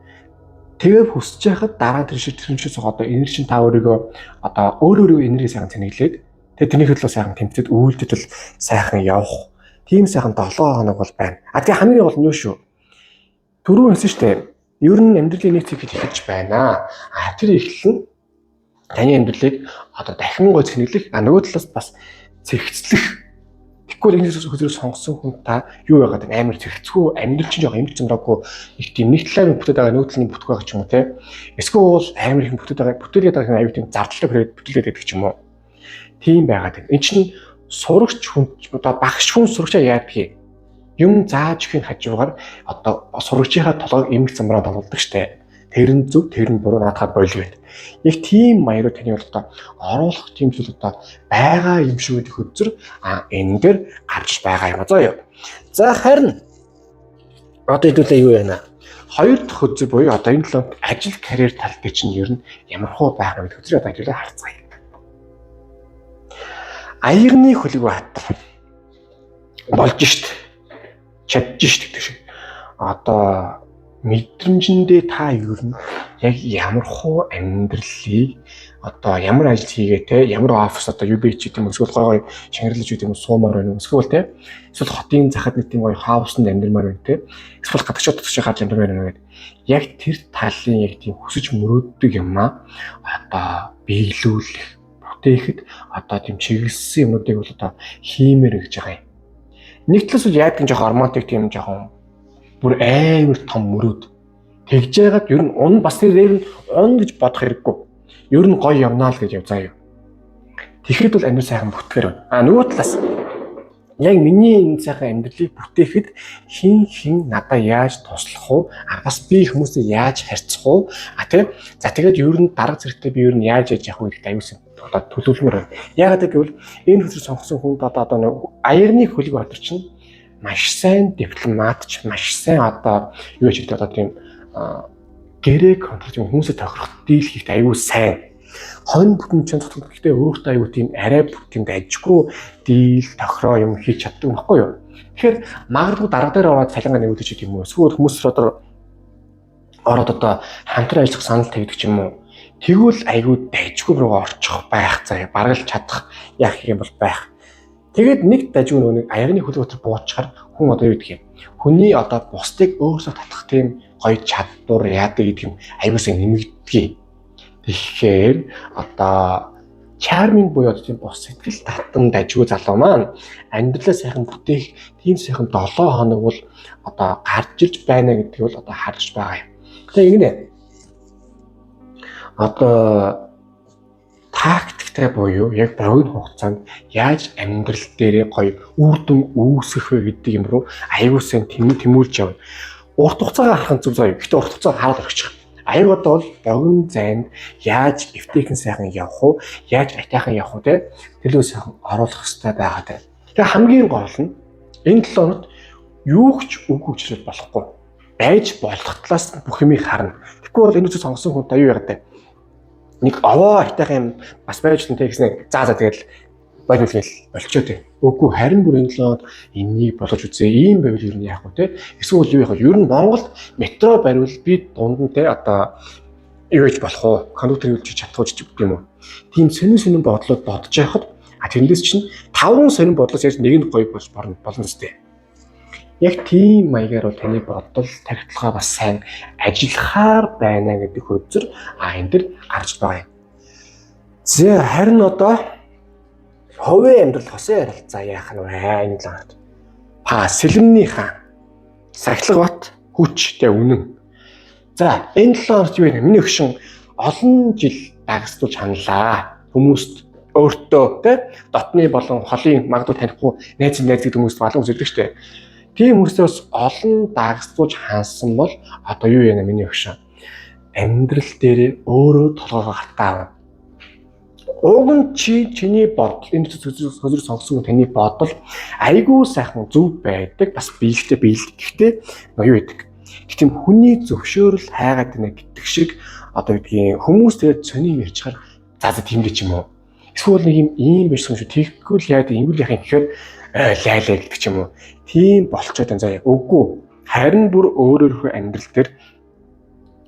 Тэгээ хүсэж байхад дараа тэр шиг тэр шиг одоо энержи та өөрийгөө одоо өөр өөрийгөө энерги сайхан цэнэглээд тэгээ тэрний хөдлөө сайхан тэмцээд үйлдэл сайхан явах. Тийм сайхан 7 хоног бол байна. А тэгээ хамгийн гол нь юу шүү? Түрүүн хэлсэн шүү дээ. Ер нь амьдралын нэг цикл эхэлж байна. А тэр эхлэл нь таны амьдралыг одоо дахин гой цэнэглэх, а нөгөө талаас бас цэгцлэх. Тэгэхгүй энэ хөзрөө сонгосон хүн та юу байгаад байна? Амар цэгцгүй, амьдрал чинь жоох эмч замраагүй их тийм нэг талаар бүтээд байгаа, нөгөө талын бүтэх байгаа ч юм уу те. Эсвэл бол амар их бүтээд байгаа, бүтээлгээд байгаа аюу тийм зардлаа хүрээд бүтээлгээд байдаг ч юм уу. Тийм байгаад байна. Энд чинь сурагч хүн одоо багш хүн сурагчаа яадгийг юм зааж өгөх хажуугаар одоо сурагчийнхаа толгойг эмх замраа тоглодог штэ. Тэр нь зөв, тэр нь буруу наадахад болио гэд. Яг тийм маяруу таны бол одоо оруулах тийм зүйл одоо байгаа юм шиг гэдэг хөзөр энэ дээр гарч байгаа юм а зөө. За харин одоо хэдүүлээ юу яана? Хоёр дахь хөзөр буюу одоо энэ талаар ажил карьер тал дээр чинь ер нь ямар хуу байх юм гэдэг хөзрийг одоо хэдүүлээ харцгаая. Аягны хөлөг баатар болж шít. Чадж шít гэдэг шиг. Одоо мэдрэмжэндээ та ер нь яг ямар хуу амьдралыг одоо ямар ажил хийгээ те ямар офис одоо UBH гэдэг юм эсвэл гой гой шангарлаж гэдэг юм суумаар байна уу эсвэл те эсвэл хотын захад нэг тийм гой хаусанд амьдрмаар байна те эсвэл гадагш дотгош гарч амьдрмаар байна гэдэг яг тэр талын яг тийм хүсэж мөрөөддөг юм аа одоо биелүүлэх бүтээхэд одоо тийм чиглэсэн юмнуудыг бол одоо хиймээр гэж байгаа юм. Нэг талаас бол яадаг нь жоохон романтик тийм жоохон бүр амар том мөрөөд. Тэгж яагаад ер нь ун бас тэр дээр нь ун гэж бодох хэрэггүй. Ер нь гоё явнаа л гэж яв заа юу. Тэгэхэд бол амьдрал сайхан бүтгэхэр байна. А нөгөө талаас яг миний энэ сайхан амьдралыг бүтээхэд хин хин надаа яаж туслах вэ? А бас би хүмүүсээ яаж харьцах вэ? А тийм. За тэгээд ер нь дарга зэрэгтэй би ер нь яаж яаж явах вэ гэдэгт аюулсан одоо төлөвлөмөр байна. Яагаад гэвэл энэ хөзөр сонгосон хүнд одоо нэг аярны хөлөг баатар чинь маш сайн дипломатч, маш сайн одоо юу гэж хэлдэг одоо тийм гэрээ контракт юм хүмүүсээ тохирох дийл хийхт аюул сайн. Хонь бүтэн ч цогцолт гэхдээ өөртөө аюул тийм арай бүр тийм дайжгүй дийл тохироо юм хийж чаддаг юм баггүй юу. Тэгэхээр магадгүй дарга дээр ороод цалингаа нэмэгдэж гэдэг юм уу. Эсвэл хүмүүс одоо ороод одоо хамтран ажиллах санал тавьдаг ч юм уу. Тэгвэл айгүй дайжгүй руу орчих байх заяа. Бараг л чадах яах юм бол байх. Тэгээд нэг дажгүй нөгөө нэг аягны хөлөг дотор буучхаар хүн одоо юу гэдэг юм. Хүний одоо бусдыг өөрсдөө татах тийм гоё чадвар яадаг гэдэг юм аюулсаа нэмэгддэг. Тэгэхээр одоо Charming буюу одоо тийм бус сэтгэл татан дажгүй залуу маань амьдралаа сайхан бүтээх тийм сайхан 7 хоног бол одоо гарч ирж байна гэдгийг бол одоо харж байгаа юм. Тэгээ ингэнэ. Одоо тактиктай буюу яг богино хугацаанд яаж амьдрал дээрээ гоё үр дүн үүсгэх вэ гэдэг юм руу аюул сайн тэмүүлж явна. Урт хугацаагаар харах нь зөв заяа. Гэхдээ урт хугацаа хараад орчих. Аяг одоо бол богино зайд яаж эвтэйхэн сайхан явах уу, яаж айтайхан явах уу те төлөө сайхан оруулах хэрэгтэй байгаа те. Тэгээ хамгийн гол нь энэ 7 хоногт юу ч үг хүчрэл болохгүй. Байж болох талаас нь бүх юмыг харна. Тэгэхгүй бол энэ үсэг сонгосон хүн та юу яагаад те. Нэг овоо айтайхан юм бас байж л те гэснээр за тэгэл болов гэл болчоо те. Үгүй харин бүр энэ 7 хоногт энийг болгож үзье. Ийм байвал ер нь яах вэ те. Эсвэл юу яах вэ? Ер нь Монголд метро бариул би дунд нь те одоо юу хийж болох уу? Кондуктор юу хийж чадах уу гэж гэдэг юм уу? Тийм сонин сонин бодлоод бодож байхад тэрнээс чинь 5 сонин бодлоос яаж нэг нь гоё болж болно зү. Яг тийм маягаар бол таны бодол тархиталгаа бас сайн ажиллахаар байна гэдэг хөзөр энэ дэр гарч байгаа юм. За харин одоо хувийн амьдрал хосын харилцаа яах нь вэ? Энэ 7 хоногт. Па сэлэмний хаан сахилга бат хүч тэ үнэн. За энэ 7 хоногт юу вэ? Миний өгшин олон жил дагсдуулж ханлаа. Хүмүүст өөртөө тэ дотны болон холын магадгүй танихгүй найз найз гэдэг хүмүүст балан үздэг штэ. Тийм хүмүүсээс бас олон дагсдуулж хансан бол одоо юу яана миний өгшин? Амьдрал дээрээ өөрөө толгоогоо гартаа авна. Уг нь чиний бодол энэ хөзөр сонгосон таны бодол айгүй сайхан зөв байдаг бас биелэлтэй биелдэг. Гэхдээ юу гэдэг? Тийм хүний зөвшөөрөл хайгаад байна гэдэг шиг одоо гэдгийг хүмүүс тэгээд сони ярьж хаар за тийм гэж юм уу? Эсвэл нэг юм ийм биш юм шүү. Тэгэхгүй л яа гэвэл яах юм гэхээр лайлаа гэдэг ч юм уу. Тийм болчоод байна заяа. Үгүй. Харин бүр өөрөөрхөө амьдрал дээр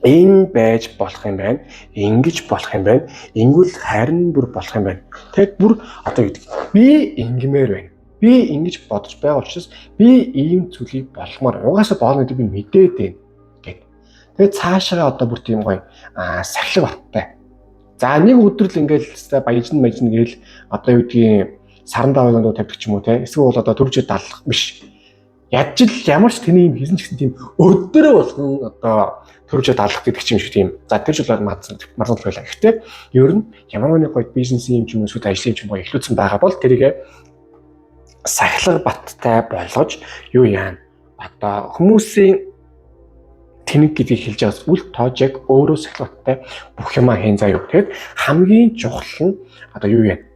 энэ байж болох юм байна. Ингэж болох юм байна. Ингүүл харин бүр болох юм байна. Тэгэд бүр одоо гэдэг. Би ингэмээр байна. Би ингэж бодож байгаа учраас би ийм зүйлийг болгомоор. Угаасаа болно гэдэг би мэдээд байна гэд. Тэгээд цаашаа одоо бүр тийм гоё сахилга баттай. За нэг өдөр л ингээл баяжин мажин гээл одоо юу гэдгийг саран даваагийн дуу тавьдаг ч юм уу те. Эсвэл бол одоо төржид даллах биш. Ядж л ямар ч тэний юм хийсэн ч гэсэн тийм өдөр болгон одоо төржид даллах гэдэг ч юм шиг тийм. За тэр жил бол мадсан байлаа. Гэхдээ ер нь ямар нэг гоё бизнесийн юм ч юм уу эсвэл ажлын юм ч юм уу эхлүүлсэн байгаа бол тэрийг сахилга баттай болгож юу яана. Одоо хүмүүсийн тэнэг гэдгийг хэлж байгаас үл тоож яг өөрөө сахилгатай бүх юмаа хийн заа юу. Тэгэд хамгийн чухал нь одоо юу яана?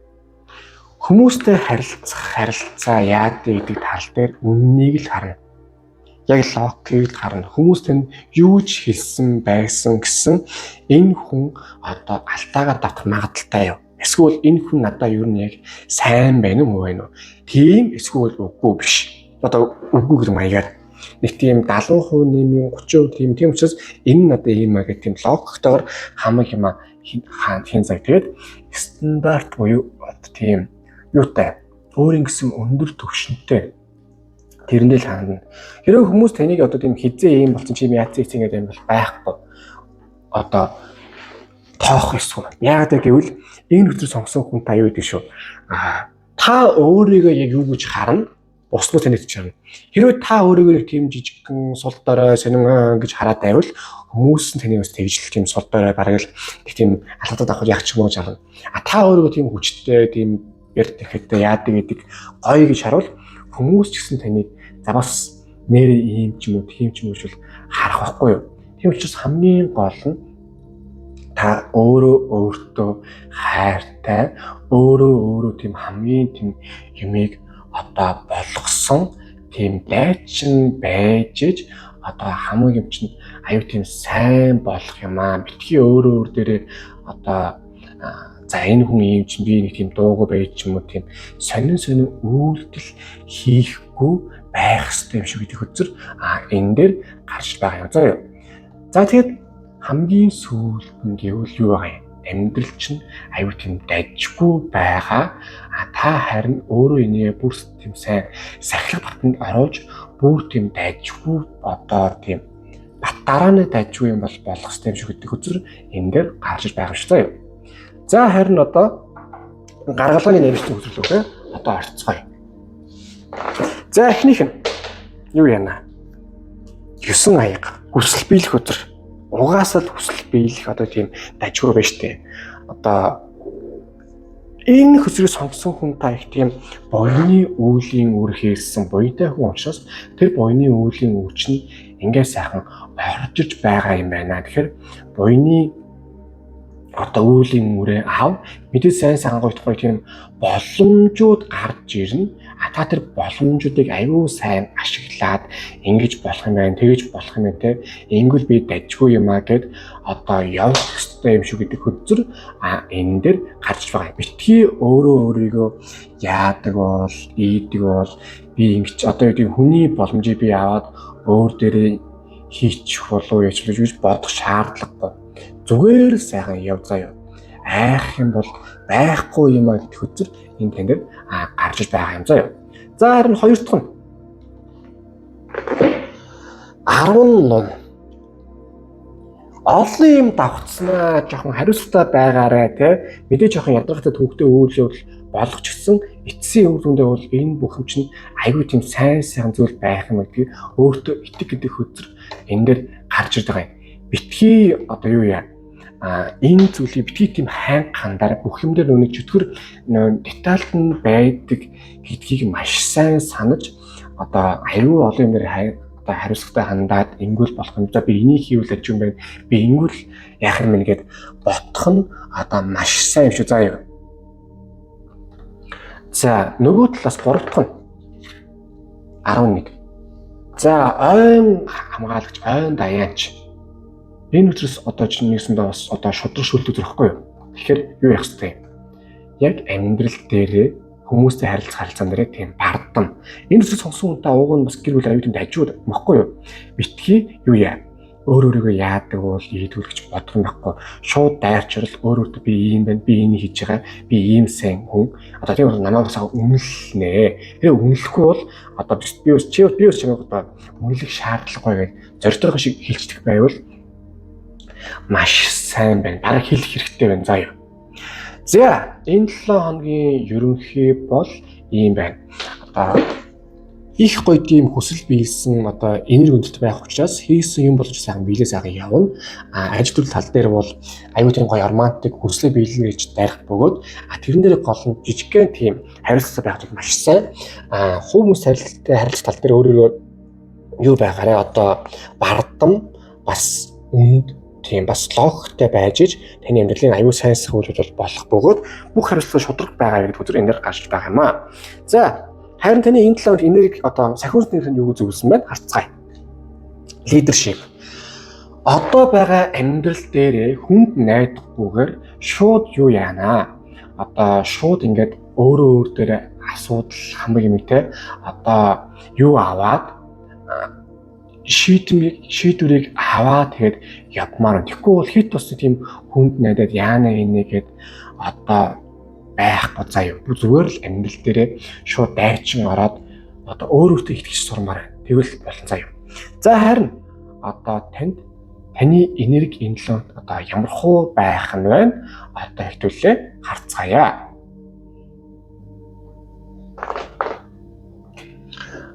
Хүмүүстэй харилцах харилцаа яадаг гэдэг тал дээр үннийг л харна. Яг логикийг л харна. Хүмүүс танд юу ч хэлсэн байсан гэсэн энэ хүн одоо алдаагаар давтах магадaltaй юу? Эсвэл энэ хүн надаа юу нь яг сайн байна уу байна уу? Тийм эсвэл үгүй биш. Одоо үгүй гэдэг маягаар нэг тийм 70% нэмийн 30% тийм учраас энэ надаа ийм маа гэх тийм логиктойгоор хамаг юма хийн цаг. Тэгээд стандарт буюу тийм юутай өөрийн гэсэн өндөр түвшинтэй тэрэндээ л хандна. Хэрвээ хүмүүс таныг одоо тийм хизээ ийм болсон чи юм яац ийц гэдэг юм бол байхгүй. Одоо тоох ёсгүй. Яагаад гэвэл энэ хөтөр сонгосон хүн та юу гэдэг шүү. Та өөрийгөө яг юу гэж харна? Бусдад таныг харна. Хэрвээ та өөрийгөө нэг тийм жижигхэн сул дорой сонин гэж хараад байвал хүмүүс нь таныг бас тэгж л тийм сул дорой бараг л нэг тийм алхадад авах яг ч юм уу гэж харна. А та өөрийгөө тийм хүчтэй, тийм ярь тэгэхдээ яадаг гэдэг гоё гэж харуул хүмүүс ч гэсэн таныг за бас нэрээ ийм ч юм уу тийм ч юм уу гэж харах байхгүй юу. Тийм учраас хамгийн гол нь та өөрөө өөртөө хайртай, өөрөө өөрөө тийм хамгийн тийм юмыг одоо болгосон тийм дайчин байж иж одоо хамаг юм чинь аюу тийм сайн болох юм аа. Битгий өөрөө өөр дээрээ одоо за энэ хүн ийм чинь би нэг тийм дуугүй байж ч юм уу тийм сонин сонин үйлдэл хийхгүй байх хэрэгтэй юм шиг гэдэг хөзөр энэ дээр гарч байгаа юм. За юу. За тэгэхэд хамгийн сүүлд нь гэвэл юу байгаа юм? Амьдрал чинь аюу тийм дажгүй байгаа. А та харин өөрөө энийг бүр тийм сайн сахилга батанд оруулж бүр тийм дажгүй одоо тийм бат дарааны дажгүй юм бол болох хэрэгтэй юм шиг гэдэг хөзөр энэ дээр гарч байгаа шүү дээ. За харин одоо Гаргалгааны нэрчсэн хөзөрлөөхөө одоо орцгоё. За эхнийх нь юу яана? 9 аяга хүсэл биелэх өдөр. Угаасаа л хүсэл биелэх одоо тийм дажгүй байж тээ. Одоо энэ хөзрийг сонгосон хүн та их тийм буяны үүлийн үр хийсэн буянтай хүн учраас тэр буяны үүлийн үр чинь ингээ сайхан орж иж байгаа юм байна. Тэгэхээр буяны одоо үүлийн үрээ ав мэдээ сайн сайхан гоё гоё тийм боломжууд гарч ирнэ. А та тэр боломжуудыг аюу сайн ашиглаад ингэж болох юм байна, тэгэж болох юм байна те. Ингэвэл би дажгүй юм а гэд одоо явах ёстой юм шүү гэдэг хөзөр а энэ дээр гарч байгаа. Битгий өөрөө өөрийгөө яадаг бол, ийдэг бол би ингэж одоо юу хүний боломжийг би аваад өөр дээрээ хийчих болов яач гэж бодох шаардлагагүй. Зүгээр л сайхан яв заяа. Айх юм бол байхгүй юм а гэдэг хөзөр энэ тань дээр гарч байгаа юм заяа. За харин хоёр дахь нь 10 нун. Олон юм давхцснаа жоохон хариуцлагатай байгаарэ те. Мэдээ жоохон ядаргатай төвхтэй үйл явдал болгоч гисэн эцсийн үр дүндээ бол энэ бүх юм чинь айгүй тийм сайн сайхан зүйл байх юм гэдгийг өөртөө итэг гэдэг хөзөр энэ дээр гарч ирж байгаа юм. Битгий одоо юу яа энэ зүйлийг битгий тийм хайнга хандаар бүх юм дээр нүг чөтгөр детальд нь байдаг гэдгийг маш сайн санаж одоо аюу олон юм дээр одоо хариуцлагатай хандаад ингүүл болох юм. За би энийг хийвэл аж юм байна. Би ингүүл яах юм бэ гэд ботх нь одоо маш сайн юм шүү заа юу. За нөгөө талаас гурав дахь нь 11. За ойн хамгаалагч, ойн даяанч. Энэ өдрөөс одоо чинь нэгсэндээ бас одоо шудраг шүлт өдөр ихгүй юу? Тэгэхээр юу яах ёстой юм? Яг амьдрал дээрээ хүмүүстэй харилцах харилцаан дээрээ тийм бардам. Энэ өдрөөс сонгосон хүнтэй ууг нь бас гэр бүл аюул тэнд хажууд мохгүй юу? Битгий юу яа? Өөр өөрийгөө яадаг бол ийдгүүл гэж бодох юм байхгүй. Шууд дайрчрал өөр өөртөө би ийм байна, би энийг хийж байгаа, би ийм сайн хүн. Одоо тийм бол намайг бас үнэлнэ. Тэгээ үнэлэхгүй бол одоо би бас чи би бас чамайг одоо үнэлэх шаардлагагүй гэж зоригторго шиг хэлцдэг байвал маш сайн байна. Бараг хэлэх хэрэгтэй байна заа юу. За энэ 7 хоногийн ерөнхий бол ийм байна. Одоо их гоё тийм хүсэл биелсэн одоо энерги өндөрт байх учраас хийсэн юм болж сайхан биелээ сайхан явна. А ажил төрөл тал дээр бол аюу тийм гоё романтик хүслээ биелнэ гэж дайрах бөгөөд а тэрэн дээр гол нь жижигхэн тийм хариуцлага байх бол маш сайн. А хүмүүс харилцаатай харилцах тал дээр өөрөөрөө юу байгаарэ одоо бардам бас үнд тийм бас логиктой байж иж таны амьдралын аюу сайн сахиулууд бол болох бөгөөд бүх хариуцлага шудраг байгаа гэдэг үзэр энэ дэр гарч байгаа юм аа. За харин таны энэ 7 хоногт энерги одоо сахиус нэрээр юу зөвлөсөн байна харцгаая. Лидершип. Одоо байгаа амьдрал дээрээ хүнд найдахгүйгээр шууд юу яана? Одоо шууд ингээд өөрөө өөр дээр асуудал хамаг юм те. Одоо юу аваад шийдвэрийг аваад тэгээд явмаар. Тэгэхгүй бол хит бас тийм хүнд найдаад яана инэ гэд одоо байхгүй заа юу. Зүгээр л амьдрал дээрээ шууд дайрчин ороод одоо өөр өөртөө итгэж сурмаар. Тэгвэл болно заа юу. За харин одоо танд таны энерги энэ лөө одоо ямар хуу байх нь байна? Одоо хэвтүүлээ харцгаая.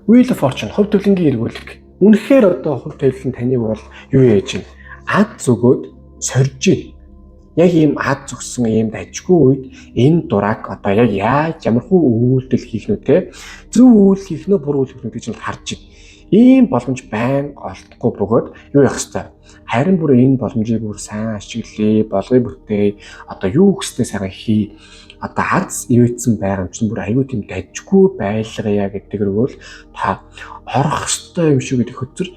Wheel of Fortune хувь тавилангийн эргүүлэг. Үнэхээр одоо хувь тавилан таныг бол юу яаж юм? Ад зүгөөд сорж байна. Яг ийм ад зүгсэн ийм дажгүй үед энэ дураг одоо яг яаж ямар хуу үйлдэл хийх нү те? Зөв үйл хийх нөө буруу үйл хийх нүү гэж нь харж байна. Ийм боломж байн олдохгүй бөгөөд юу явах хэвээр. Харин бүр энэ боломжийг бүр сайн ашиглая, болгоё бүтээе. Одоо юу хүснээ сайхан хий. Одоо аз ивэцэн байгаа юм чинь бүр аюу тийм дажгүй байлгая гэдэг рүү л та орох ёстой юм шиг гэдэг хөзөр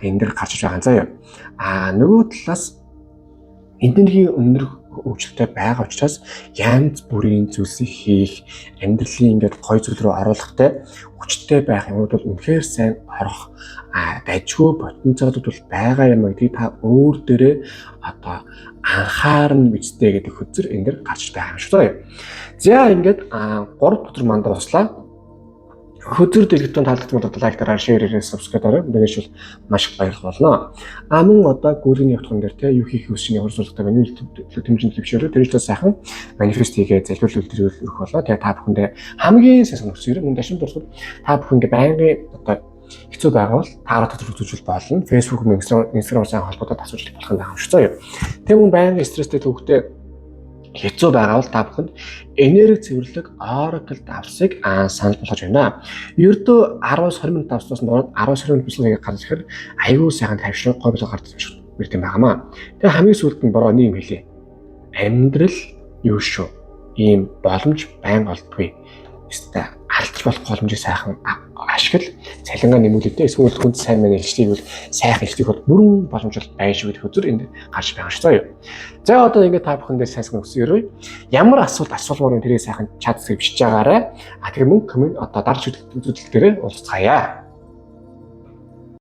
энэ дэр гарч иж байгаа юм заяа. А нөгөө талаас энэний өндөр хөгжилтэй байгаа учраас янз бүрийн зүйлсийг хийх, амьдралын ингээд гой зүйл рүү оруулахтай хүчтэй байх юмуд бол үнэхээр сайн орох дажгүй потенциалууд бол байгаа юм гэдгийг та өөр дээрээ одоо анхаарна бидтэй гэдэг хөзөр энэ дэр гарч байгаа юм шүү дээ. За ингээд 3 дотор манд дуслаа. Хөзөр дэлгэтэн таалагдсан бол like дараа, share хийрээ, subscribe дараа. Мэдээж бол маш их баярлах болно. А мөн одоо гүйлгэний явцхан дээр те юу хийх хүсэж ямар суулгатай байна, юу тэмжинд төвшөөрөө тэр ч сайхан манифест хийгээ залбирал үйлдэл өрөх болоо. Тэгээ та бүхэндээ хамгийн сайн санагдсан юм. Мөн дашин дурсах та бүхэн ингээ байнгын одоо хэцүү байгаа бол таараа татвар үзүүлж болно. Facebook, Instagram сайн холбоотоод асууж болох юм байна шүү заяа. Тэг мөн байнгын стресстэй төвхтэй хэцүү байгаа бол та бүхэнд энерги цэвэрлэг Oracle давсыг санал болгож байна. Ердөө 10-20 минут давснаас нь 10-20 минут бэлтгэл гарч ирэхээр аюул сайхан тайвшрах гой болго гарч ирэх юм байнамаа. Тэгээ хамгийн сүүлд нь бороо нэг юм хэлье. Амьдрал юу шүү. Ийм боломж байн олдгүй. Өстой алдаж болох боломжийг сайхан ашигла, цалингаа нэмүүлээдээ эсвэл хүнд сайн мэн илчлийг бол сайхан илчлэх бол бүрэн боломж бол байж гэдэг хөзөр энд гарч байгаа шүү заяа. За одоо ингээд та бүхэндээ сайн сайн өссөн өрөө. Ямар асуулт асуулмаар тэрийг сайхан чат зэрэг бичиж байгаарай. А тэгээ мөн коммент одоо дарж үзүүлэлт дээрээ уулзцаая.